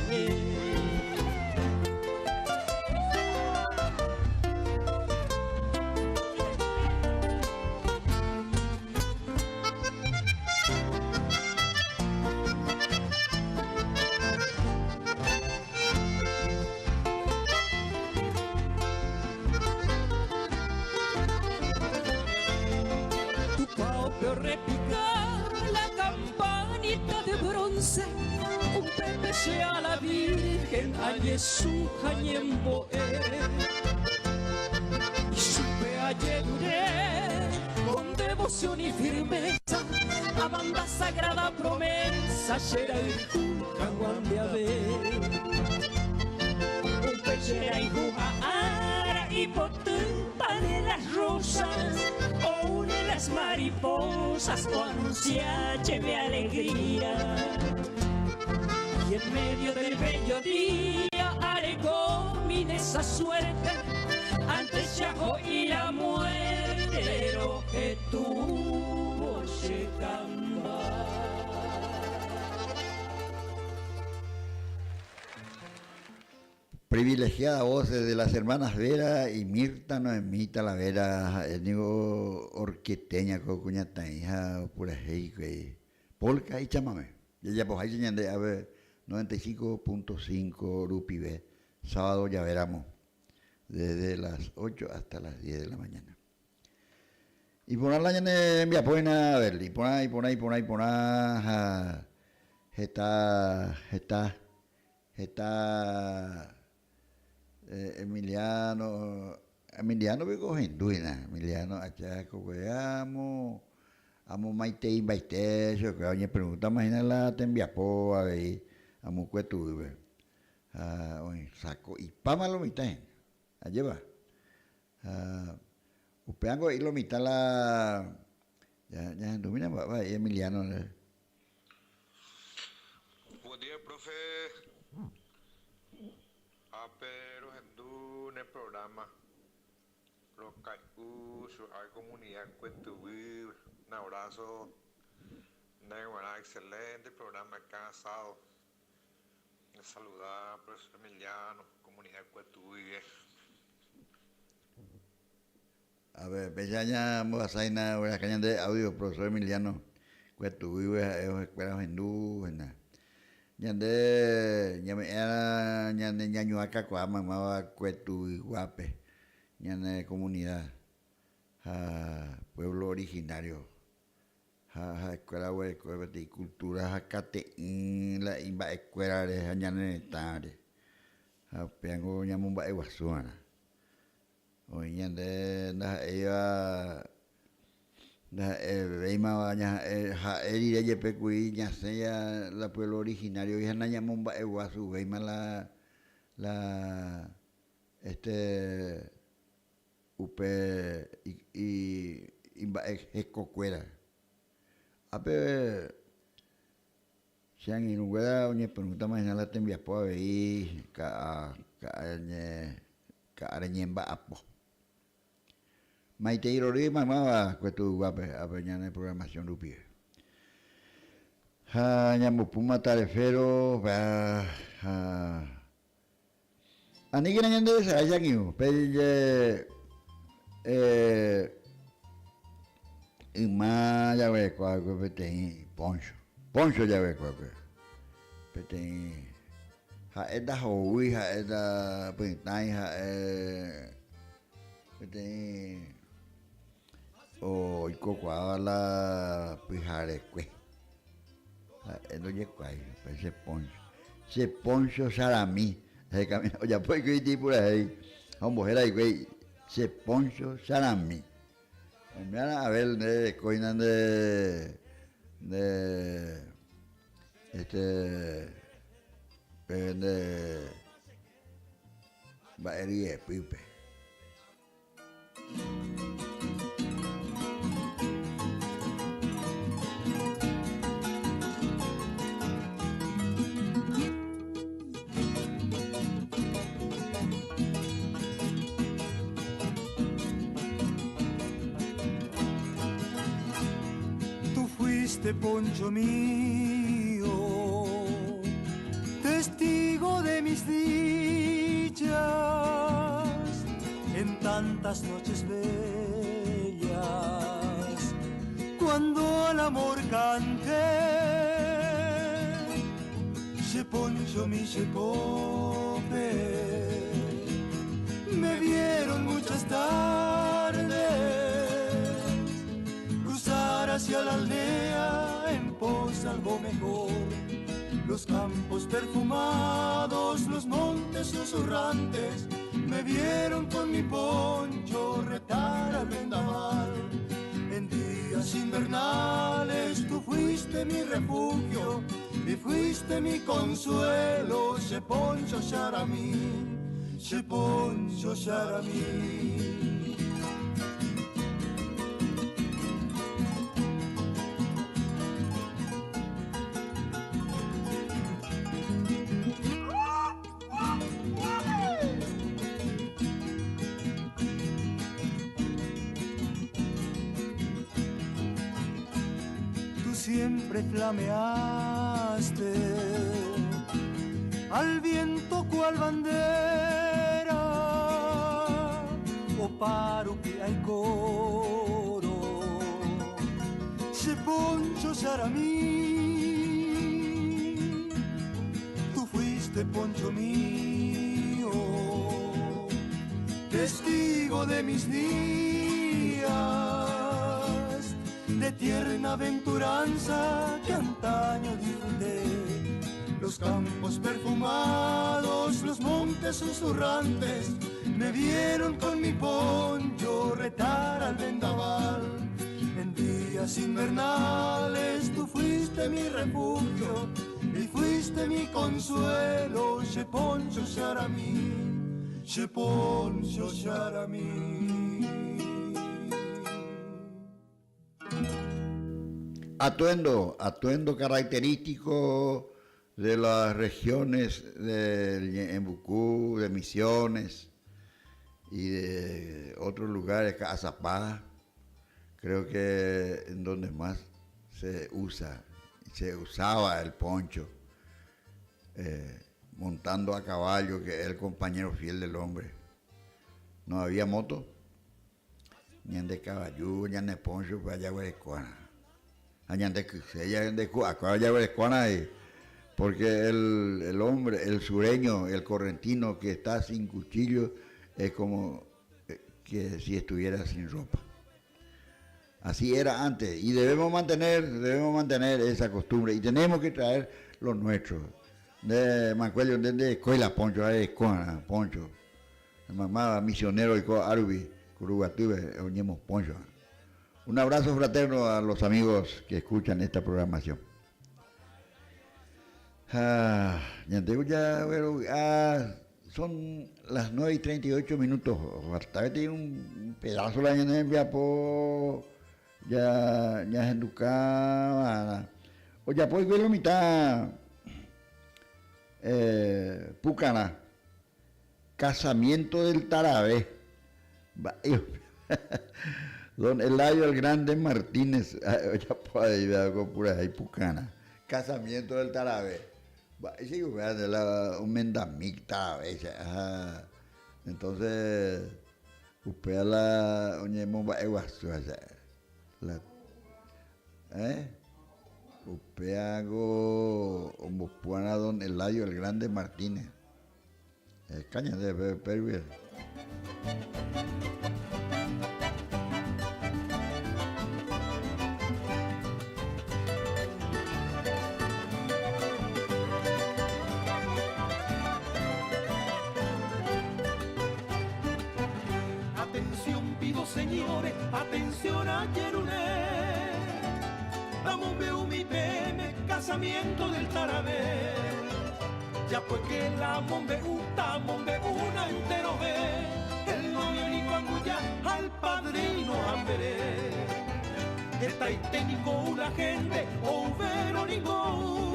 S2: Tupãópe orrepika la campanita de bronce Upépe che a la Virgen añesũ ha ñembo'e Ichupe ajerure con devoción y firmeza Amanda sagrada promesa che rayhu hag̃ua nde ave.
S4: musas anuncia mi alegría. Y en medio del bello día aregó mi esa suerte ante Chajo y la muerte lo que tuvo Checamba.
S1: Privilegiada voz de las hermanas Vera y Mirta Noemí Talavera, digo orqueteña ko kuñataĩ ha purahéi polka y chamame. Ya pues ahí ñande a ver 95.5 rupive, sábado ya veramos, desde las 8 hasta las 10 de la mañana. Y por la ñane envía poena a ver, y por ahí, por ahí, por ahí, por ahí, está, está, está Emiliano, Emiliano biko henduina, Emiliano achaco amo, amo maite imbaite, yo que oye pregunta imagina la tembiapo a ver, amo cuetu ah, oye, saco y pama lo mitad, allá Ah, upeango y lo mitad la ya ya mira va, va Emiliano.
S8: Buen día, profe. A pero en el programa. Los hay comunidad Un abrazo. Excelente programa cada sábado. Saludar, profesor Emiliano, comunidad Cuetuvive.
S1: A ver, peña moasaina, caña de audio, profesor Emiliano, Cuetuvive, escuela hindú, ñande ñame'ẽra ñande ñañuaka kuaa maymáva Cuetuguape ñane comunidad ha pueblo originario ha ha'ekuéra oguereko peteĩ cultura ha kate'ỹ la imba'ekuérare ha ñane retãre ha upévango ñamomba'eguasuva'erã oĩ ñande ndaha'éiva ndaha'evéimava ha'e rire jepe kuri ñasẽ la pueblo originario ha nañamomba'eguasuvéima la la este upe imba'e hekokuéra ápe che angirũnguéra oñepyrũtama hína la tembiapo avei ka'a ka'a reñemba'apo. Maitei rory maymáva Cuetuguápe ápe ñane programación rupive. Ha ñambopúma tarefero ha aníkena ñandedesarái che angirũ pe yma jaguereko va'ekue peteĩ poncho, poncho jaguereko va'ekue peteĩ ha'e ndahovýi, ha'e ndapytãi, ha'e peteĩ oikokuaáva la pyharekue ha'e ndojekuaái pe che poncho, che poncho charami ojapo hikuái peteĩ purahéi ha ombohéra hikuái che poncho charami. Oiméarã Abel nde rekóina nde nde este pe nde mba'e ryepýpe.
S5: Tú fuiste poncho mío, testigo de mis dichas en tantas noches bellas, cuando al amor canté, che poncho mi che pope, me vieron muchas tardes cruzar hacia la aldea en pos algo mejor. Los campos perfumados, los montes susurrantes, me vieron con mi poncho retar al vendaval. En días invernales tú fuiste mi refugio y fuiste mi consuelo, che poncho charamí, che poncho charamí. Siempre flameaste al viento cual bandera, o paro que hay coro, se poncho mí, tú fuiste poncho mío, testigo de mis días, de tierna aventuranza que antaño disfruté. Los campos perfumados, los montes susurrantes, me vieron con mi poncho retar al vendaval. En días invernales tú fuiste mi refugio y fuiste mi consuelo, che poncho mí, che poncho mí.
S1: Atuendo, atuendo característico de las regiones del Ñe'ẽmbuku, de Misiones y de otros lugares, Caazapá, creo que en donde más se usa, se usaba el poncho, montando a caballo, que es el compañero fiel del hombre. No había moto, ni de caballo, ni de poncho, pues allá porque el hombre, el sureño, el correntino que está sin cuchillo es como que si estuviera sin ropa. Así era antes y debemos mantener esa costumbre y tenemos que traer lo nuestro. De Mancuello, de escuela, poncho, de escuela, poncho. Mamá misionero y arubi, curugatube, oñemos poncho. Un abrazo fraterno a los amigos que escuchan esta programación. Ah, ya, bueno, son las 9:38. Faltaba un pedazo la ñane ya ya henduka o ya pues lo mitad Pucana, casamiento del Tarabé. Don Eladio el Grande Martínez, ya puede ir con pura ahí Pucana. Casamiento del Tarabé. Sí, un mendamic Tarabé. Entonces, usted la la usted hago ombopuana don Eladio el Grande Martínez. Caña de Perú.
S5: Atención pido señores, atención a Yeruné. Dame un mi PM, casamiento del Tarabé. Ya pues que la mombe uta, mombe una entero ve. El novio ni cuanguya al padrino hambre. Está y técnico una gente, o verónico.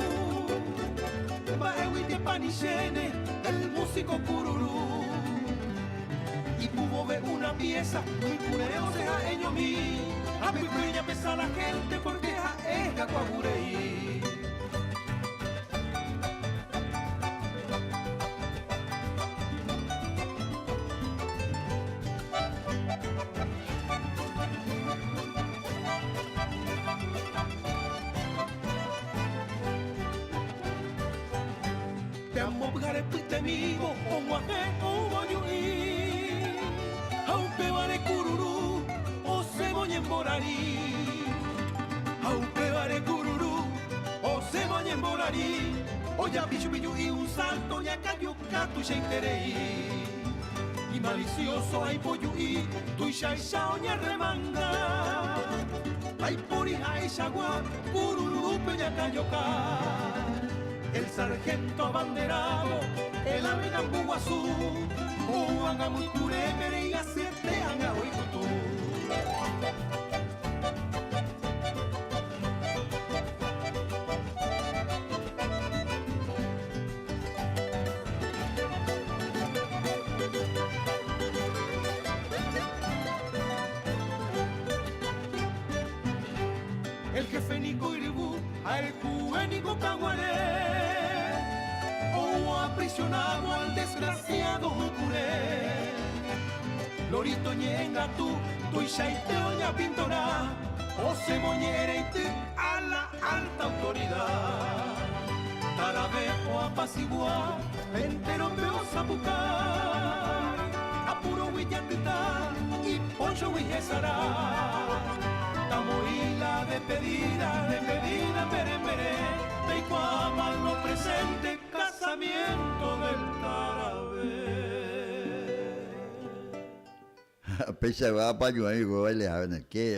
S5: Baewite panichene, el músico cururú. Y pudo ver una pieza, muy cureo se ha ello mi. A mi cuella pesa la gente porque ja es jacuagurei. Te amo, amigo, o guaje, o guayuí. Aupe vare cururú, o se moñemborarí. Aupe vare cururú, o se moñemborarí. O ya bichu bichu y un salto, ya cayó catu terei. Y malicioso ay poyuí, tu y ya oña remanga. Ay porija y chagua, cururú peña cayoca. El sargento abanderado, el ave gambuguazú, o muy curemere y asiete anga oikutú. El jefe Nico Iribú, Ha el cue niko kaguare ou aprisionado al desgraciado mykure. Lorito ñe'ẽngatu tuichaite oñapintora osemoñe'ẽreity a la alta autoridad. Tarave oapasigua entérope osapukái, apurogui jatyta ipóchogui hesarái. Tamoĩ la despedida, despedida mbere mbere, peikuaáma lo presente casamiento del Tarave.
S1: Peichagua apañuãi oiko bailehápe ne ke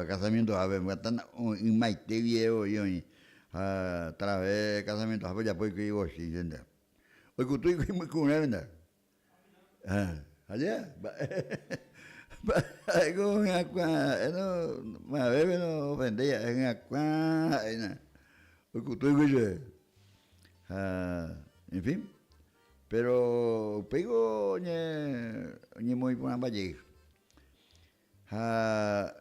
S1: casamientohápe ymaite guive voi oĩ ha trave casamientohápe ojapo hikuái ibochinche nde. Oikutu hikuái mykurẽme nde. Ha mba'e ha'éko hyakuã ha'e no mavépe no ofendéi ha'e hyakuã ha'éna oikutu hikuái chupe. Ha en fin. Péro upéiko oñemoĩ porãmba jey. Ha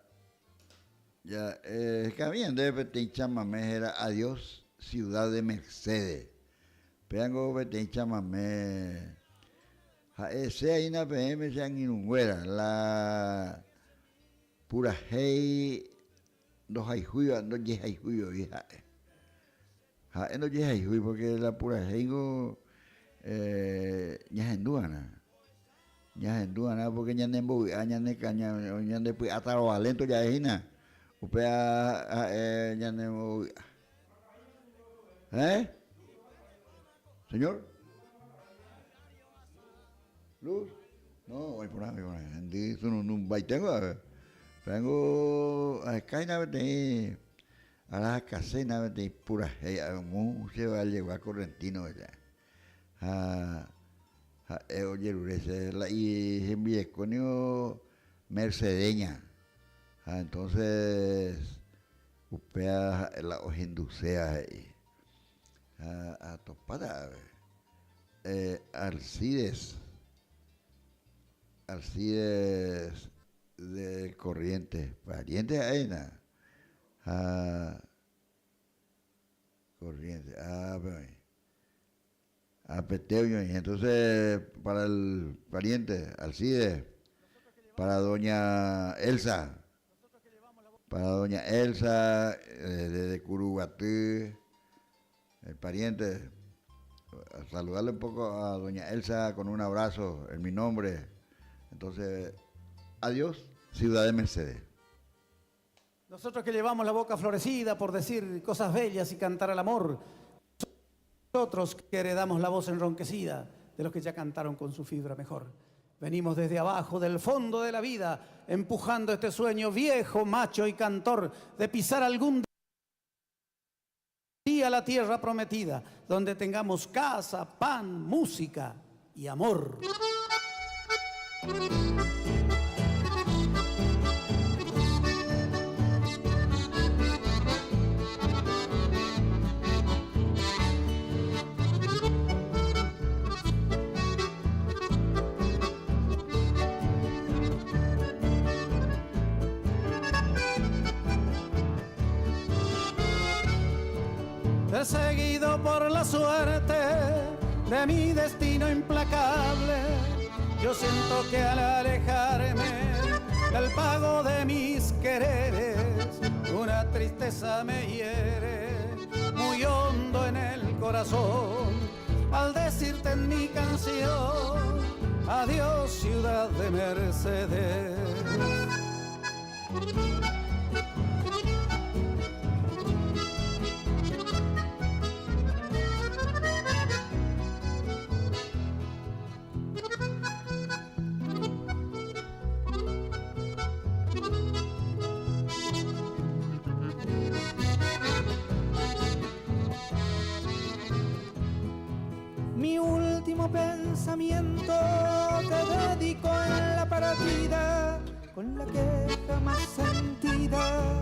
S1: jahekami ñandéve peteĩ chamame héra Adiós ciudad de Mercedes. Péango peteĩ chamame ha'ese aína peẽme che angirũnguéra la purahéi ndohayhúiva ndojehayhúi voi ha'e. Ha'e ndojehayhúi porque la purahéingo ñahendu va'erã. Ñahendu va'erã porque ñanembovy'a ñane ñande py'a tarovalénto ja'e hína. Upéva ha'e ñanembovy'a. ¿Eh? Señor? Luz? No, oĩ porã, oĩ porã. Hendy sununu mbaiténgo ave. Péango ahekáina peteĩ Arahakaséina peteĩ purahéi ayvu che vallegua correntino he'i. Ha ha'e ojerure che la hembireko ningo mercedeña. Ha entonces upéva ha'e la ohenduséva he'i. Ha atopáta ave. Alcides, Alcides de Corrientes, pariente ha'éina. Ha corriente, ápe oĩ. Apete oĩ. Entonces, para el pariente, Alcides, para doña Elsa, para doña Elsa, desde Curuguaty, el pariente, saludarle un poco a doña Elsa con un abrazo en mi nombre. Entonces, adiós, Ciudad de Mercedes.
S9: Nosotros que llevamos la boca florecida por decir cosas bellas y cantar al amor, nosotros que heredamos la voz enronquecida de los que ya cantaron con su fibra mejor. Venimos desde abajo, del fondo de la vida, empujando este sueño viejo, macho y cantor de pisar algún día la tierra prometida, donde tengamos casa, pan, música y amor. Perseguido por la suerte de mi destino implacable, yo siento que al alejarme del pago de mis quereres, una tristeza me hiere muy hondo en el corazón. Al decirte en mi canción, adiós ciudad de Mercedes.
S5: Mi último pensamiento te dedico en la partida con la queja más sentida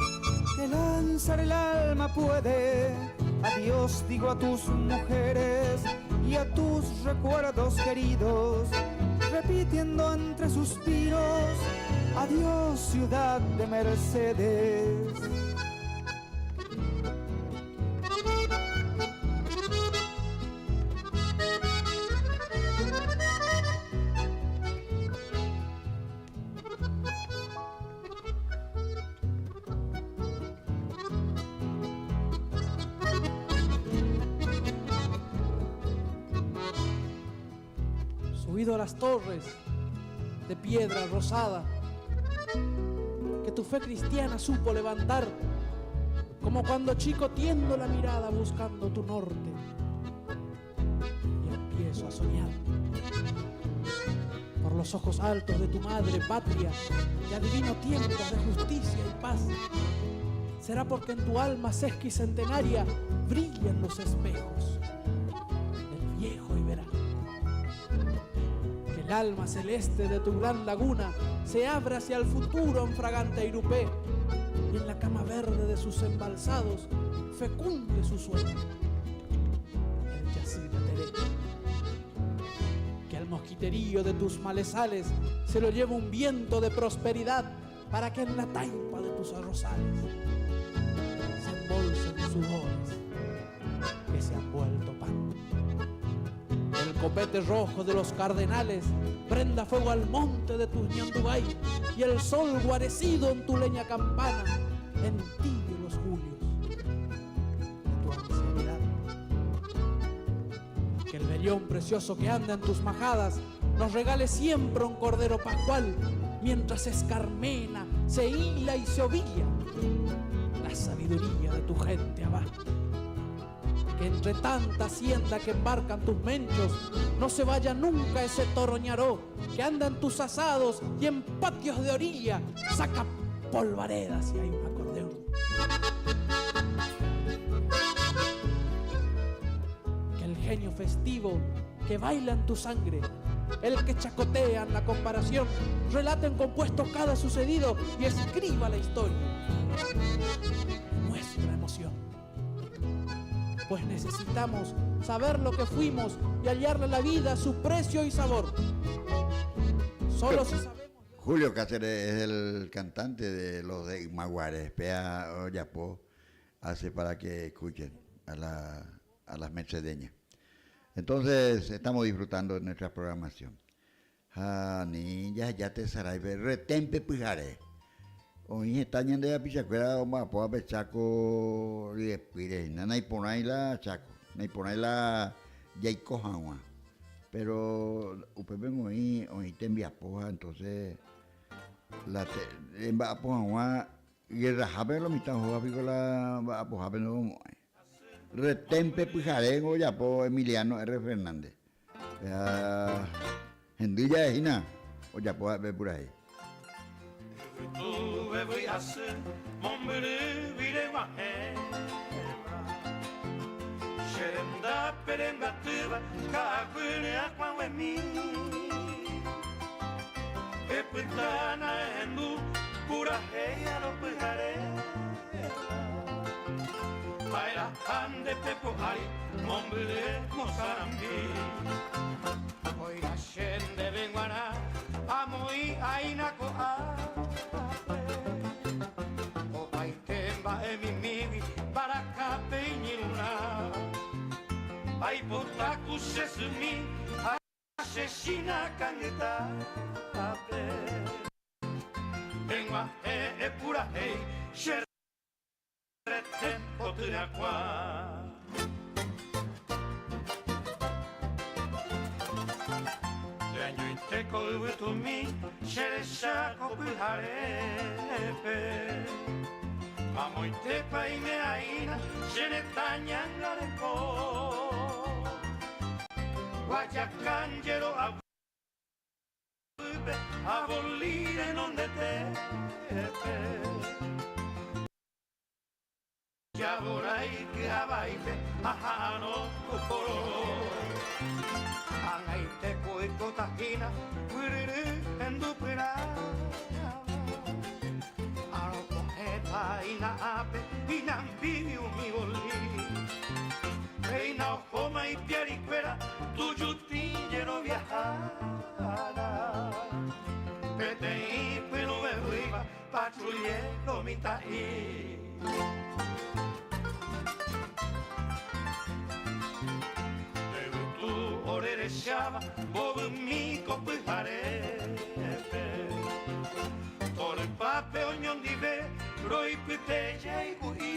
S5: que lanzar el alma puede. Adiós digo a tus mujeres y a tus recuerdos queridos, repitiendo entre suspiros, adiós ciudad de Mercedes.
S10: Subido a las torres de piedra rosada, que tu fe cristiana supo levantar, como cuando chico tiendo la mirada buscando tu norte y empiezo a soñar. Por los ojos altos de tu madre patria, te adivino tiempos de justicia y paz. Será porque en tu alma sesquicentenaria brillan los espejos del viejo Iberá. Que el alma celeste de tu gran laguna se abra hacia el futuro en fragante Irupé y en la cama verde de sus embalsados fecunde su sueño. El Yacyretá. Que al mosquiterío de tus malezales se lo lleve un viento de prosperidad para que en la taipa de tus arrozales se embolsen sudores que se han vuelto pan. El copete rojo de los cardenales prenda fuego al monte de tus ñandubay y el sol guarecido en tu leña campana entibie los julios de tu ancianidad. Que el vellón precioso que anda en tus majadas nos regale siempre un cordero pascual mientras se escarmena, se hila y se ovilla la sabiduría de tu gente abajo. Que entre tanta hacienda que embarcan tus menchos, no se vaya nunca ese toroñaró que anda en tus asados y en patios de orilla saca polvaredas si hay un acordeón. Que el genio festivo que baila en tu sangre, el que chacotea en la comparación, relate en compuesto cada sucedido y escriba la historia. Nuestra emoción. Pues necesitamos saber lo que fuimos y hallarle a la vida su precio y sabor. Solo si sabemos.
S1: Julio Cáceres es el cantante de los de Ymaguare, Pea Oyapo, hace para que escuchen a, la, a las mercedeñas. Entonces, estamos disfrutando de nuestra programación. Ha ni jaheja tesaráipe reténpe pyhare. Oĩ heta ñande rapichakuéra omba'apóva pe Cháko ryepýre hína. Naiporãi la Cháko, naiporãi la jaiko hag̃ua. Péro upépe oĩ oĩ tembiapo ha entonces la remba'apo hag̃ua guerrahápe lo mitã ohóva piko la mba'apohápe ndohomo'ãi. Reténpe pyhare ojapo Emiliano R. Fernández. Ha hendy ja'e hína ojapo ha'e pe purahéi.
S5: Ha'eraha nde pepo ári mombyry mosarambi. Oĩrã che ndéve g̃uarã amoĩ aína ko'ápe. Opaite mba'e mimígui mbarakápe iñirũrã. Aipota ku che symi ha che chína kangytápe. Eg̃uahẽ epurahéi che rete potyrakuã. Nde añoite ko yvytumi che recha ko pyharépe. Mamoitépa ime aína che retã ñangareko. Guayacán jero'avy. Abolí renondetépe. Javorái ky'avaípe aha'arõ ku pororo. Ag̃aite ku oikóta hína guyryry hendupyrãva. Aroko'ẽta ina'ápe inambígui umi bolí. Péina ohóma ipiarikuéra tujutĩ jeroviahára. Peteĩ pyrũvevýiva patrullero mitã'i. Yvytu orerecháva mbovymi ko pyharépe. Torypápe oñondive roipyte jeiku'i.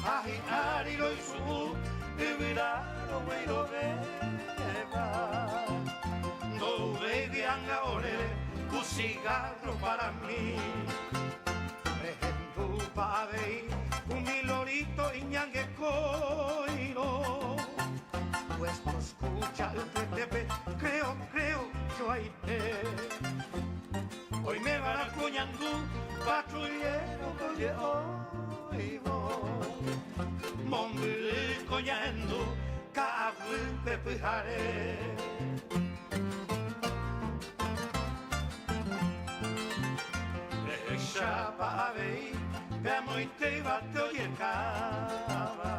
S5: Ha hi'ári roisu'u yvyra rogueirovéva. anga oréve ku cigarro parami. Rehendúpa avei umi lorito iñangekóirõ. Puesto escucha ypyetépe creo, creo joaite. Oiméva'erã ku ñandu patrullero oje'óivo. Mombyry ko ñahendu ka'aguýpe pyhare. Rehechápa avei pe amoite yvate ojekáva.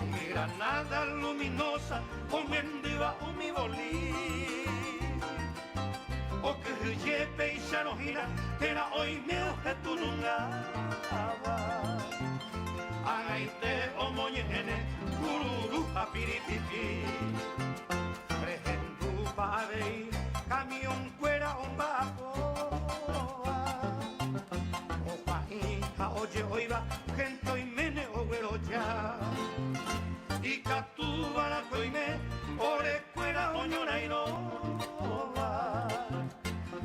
S5: Umi granada luminosa omyendýva umi boli. Okyhyje péicharõ hína térã oime ohetũnungáva. Ag̃aite omoñe'ẽne kururu ha piripipi. Rehendúpa avei kamiõnkuéra omba'apóva. Opa'i ha oje'óiva hénte oiméne ogueroja. Ikatúvarako oime orekuéra oñorairõva.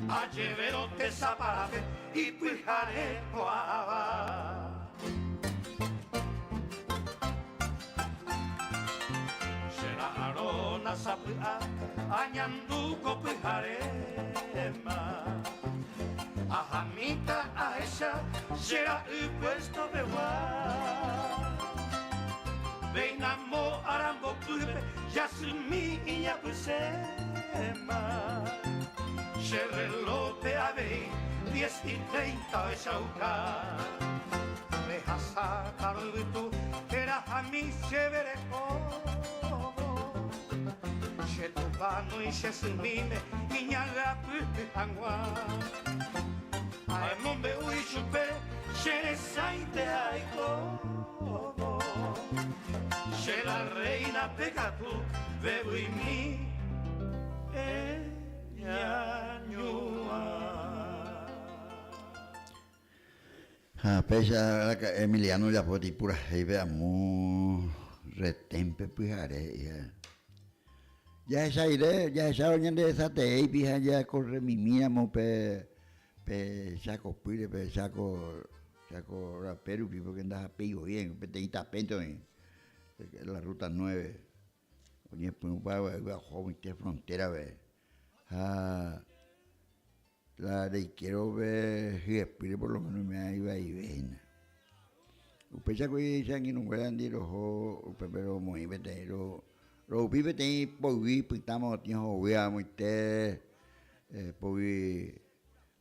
S5: Ajevérõ tesaparápe ipyhare ko'ãva. Che ra'arõna sapy'a añandu ko pyharéma. Ahamíta ahecha che ra'y puesto pegua. Péinamo arambopýpe jasymi iñapysẽma. Che relópe avei diez y treinta ohechauka. Rehasátarõ yvytu erahami chéve rehóvo. Che tupãnui che symíme iñangapyhy hag̃ua. Aemombe'u ichupe che resãinte aikóvo. Che la reina pe katu vevyimi eñañuã.
S1: Ha péicha araka'e Emiliano ojapo peteĩ purahéipe amo Reténpe pyhare he'i ha'e. Jahecha rire, jahechárõ ñande resateéipi ha jakorremimíramo pe pe Cháko pýre, pe Cháko Cháko rape rupi, porque ndahapéi voi, peteĩ tapénte oĩ, la ruta nueve. Oñepyrũpa oho omoite frontera-pe ha la reikérõ pe hyepýre por lo menos oiméva ivaive hína. Upéicha kuri che angirũnguéra ndi roho upépe romoĩ peteĩ rohupi peteĩ poyvi pytã morotĩ hovýva amoite poyvi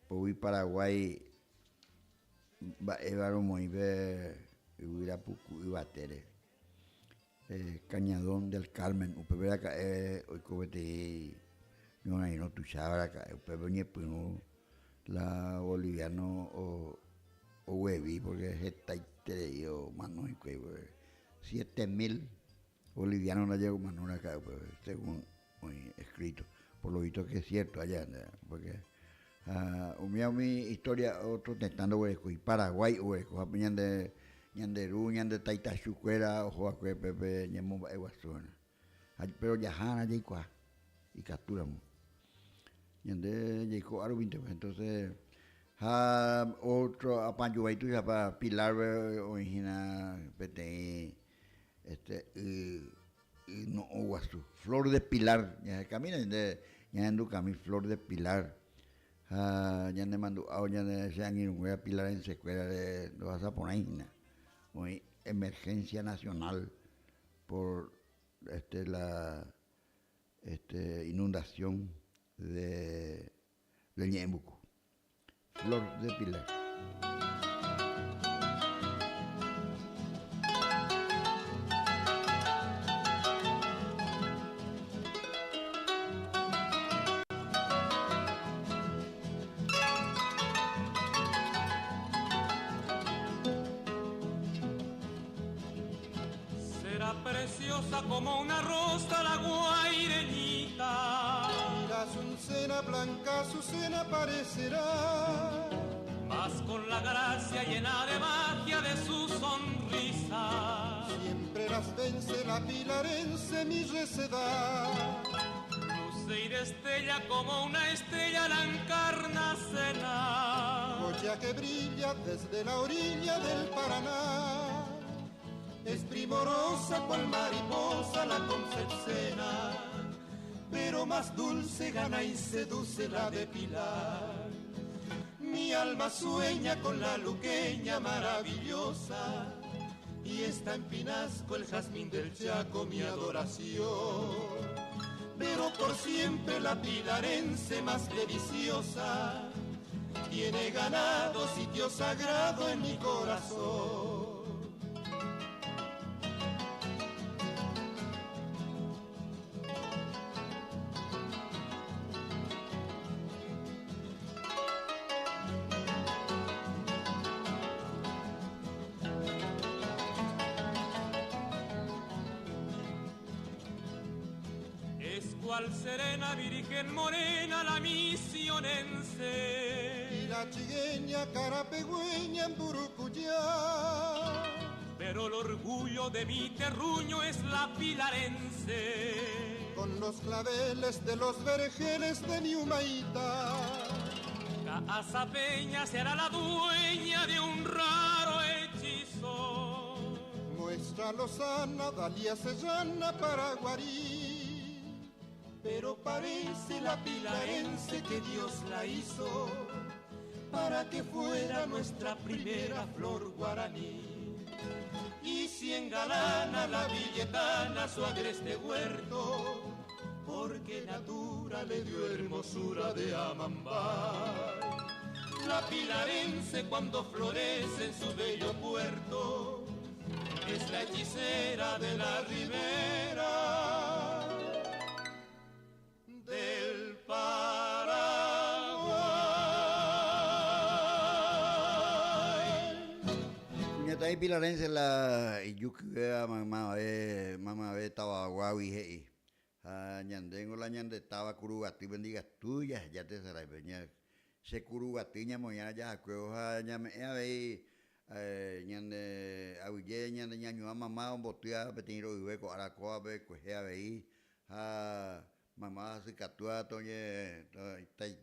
S1: poyvi Paraguái mba'éva romoĩ pe yvyra puku yvatére. Cañadón del Carmen, upépe raka'e oiko peteĩ ñorairõ tuicháva raka'e, upépe oñepyrũ la boliviano oguevi porque hetaiterei omano hikuái upépe, siete mil boliviano ndaje omano raka'e upépe según oĩ escrito, por lo visto que es cierto aja porque Ha umíva umi historia otro tetã ndoguerekói, Paraguái oguereko ha ñande ñande ru, ñande taitachu kuéra oho va'ekue pépe ñemomba'e guasu va'erã. Ha péro jahárã jaikuaa ikatu ramo. Ñande jaiko árupinte pues, entonces ha otro apanjuvai tuichapa Pilar-pe oĩ hína peteĩ este y Y no'õ guasu. Flor de Pilar. Ñahekamína ñande ñahendukami Flor de Pilar. Ha ñanemandu'ávo ñane che angirũnguéra pilarense-kuérare ndohasa porãi hína. Oĩ emergencia nacional por este la este inundación de del Ñe'ẽmbuku. Flor de Pilar.
S5: Será preciosa como una rosa la guaireñita.
S11: La azucena blanca, azucena parecerá.
S5: Mas con la gracia llena de magia de su sonrisa.
S11: Siempre las vence la pilarense mi receda.
S12: Luce y destella como una estrella la encarnacena.
S11: Joya que brilla desde la orilla del Paraná. Es primorosa cual mariposa la concepcena, pero más dulce gana y seduce la de Pilar. Mi alma sueña con la luqueña maravillosa, y está en Pinasco el jazmín del Chaco mi adoración. Pero por siempre la pilarense más deliciosa tiene ganado sitio sagrado en mi corazón.
S12: Es cual serena virgen morena la misionense.
S11: Y la chigueña carapegüeña en Burucuyá.
S12: Pero el orgullo de mi terruño es la pilarense.
S11: Con los claveles de los vergeles de mi Humaitá.
S12: Casa Peña será la dueña de un raro hechizo.
S11: Muestra lozana, Dalia Serrana, Paraguarí. Pero parece la pilarense que Dios la hizo para que fuera nuestra primera flor guaraní. Y si engalana la villetana su agreste huerto, porque natura le dio hermosura de Amambay. La pilarense cuando florece en su bello puerto, es la hechicera de la ribera del Paraguay.
S1: Kuñataĩ pilarense la ijukyvéva maymave mamave tavaguágui he'i ha ñandéngo la ñande táva Kuruguatýpe ndikatúi jaheja tesaráipe ña che Kuruguaty ñamoñára jahakuévo ha ñame'ẽ avei ñande aguyje ñande ñañuã mama ombotýva peteĩ ro'yve ko ára kóvape kuehe avei ha Mama hasykatúva toñe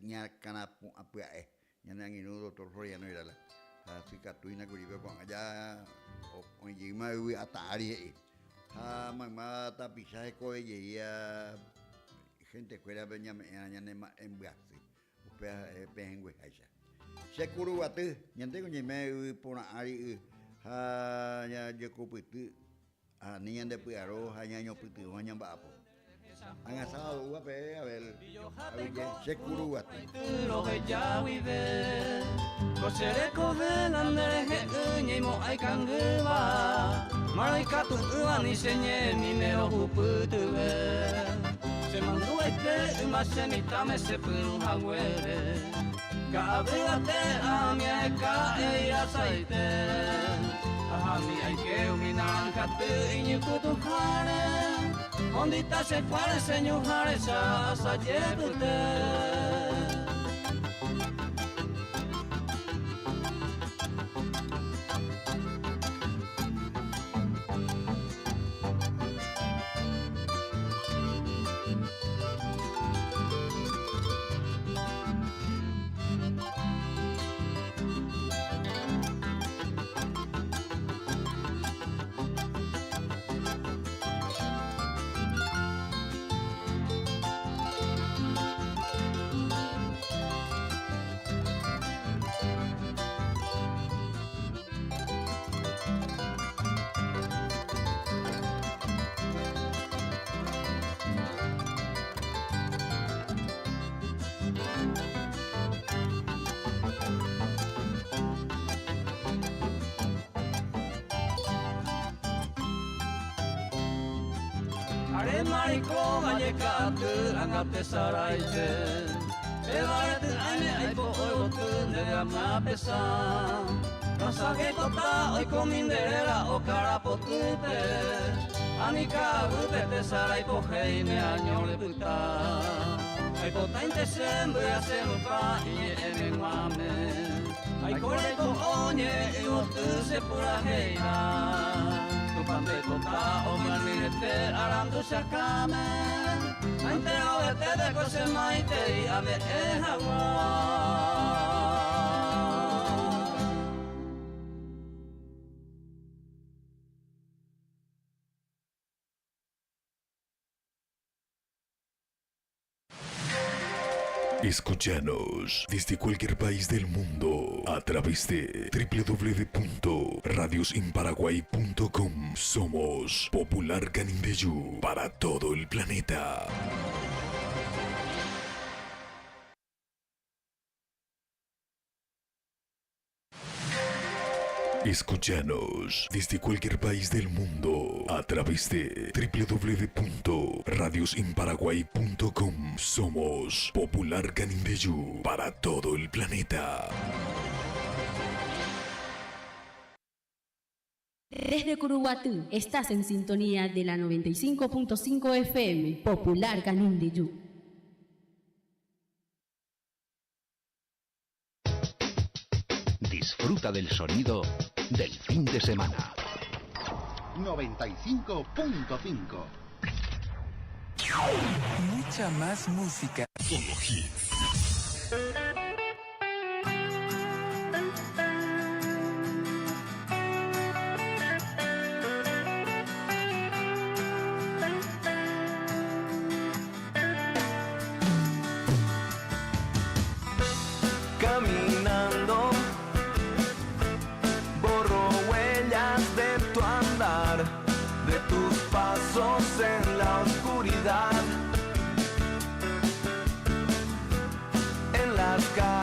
S1: ñakãrapu'ã pya'e ñane angirũ doctor Floriano Irala. Hasykatu hína kuri pe ko'ág̃a ja oĩjeýma yvy atã ári he'i. Ha mayma tapicha hekovejeýva gentekuérape ñame'ẽva ñane mba'embyasy. Upéva ha'e pehẽngueháicha. Che kuruguaty, ñandéko ñaime yvy porã ári y ha jajekopyty Ani ñande py'aro ha ñañopytyvõ ñamba'apo. Ág̃a sábado oúva pe Abel aguyje che kuruguaty.
S2: Roheja guive ko che rekove nande rehe'ỹ ñaimo'ã ikangýva, márõ ikatu'ỹva ni che ñemíme rohupytyve. Che mandu'aite yma che mitãme che pyrũ haguére, ka'avy ate ãmi aheka eirasaite. Ahami aike umi naranjaty iñypytũháre, ondita che kuáre che ñuhãre cha asaje pyte. Aréma reikóva jeka'aty anga tesaráipe, péva rety'ãime aipo'o yvoty ndéve amyapesã. Rasagéikota oikomi nde réra okára potýpe, ani ka'aguýpe tesarái pohéi ne año repyta. Aipotáinte che mbyasy rupa iñe'ẽme g̃uáme, aiko reiko'o ñe'ẽ yvoty che purahéirã. Tupã ndoipota omanirete arandu che akãme ha enterovete reko che maitei ame'ẽ hag̃ua.
S13: Escúchanos desde cualquier país del mundo a través de www.radiosinparaguay.com. Somos Popular Canindeyú para todo el planeta. Escúchanos desde cualquier país del mundo a través de www.radiosinparaguay.com. Somos Popular Canindeyú para todo el planeta.
S14: Desde Curuguatú, estás en sintonía de la 95.5 FM, Popular Canindeyú.
S15: Disfruta del sonido del fin de semana.
S11: 95.5.
S16: Mucha más música.
S13: Solo hits.
S17: Caminando, borro huellas de tu andar, de tus pasos en la oscuridad. En las calles.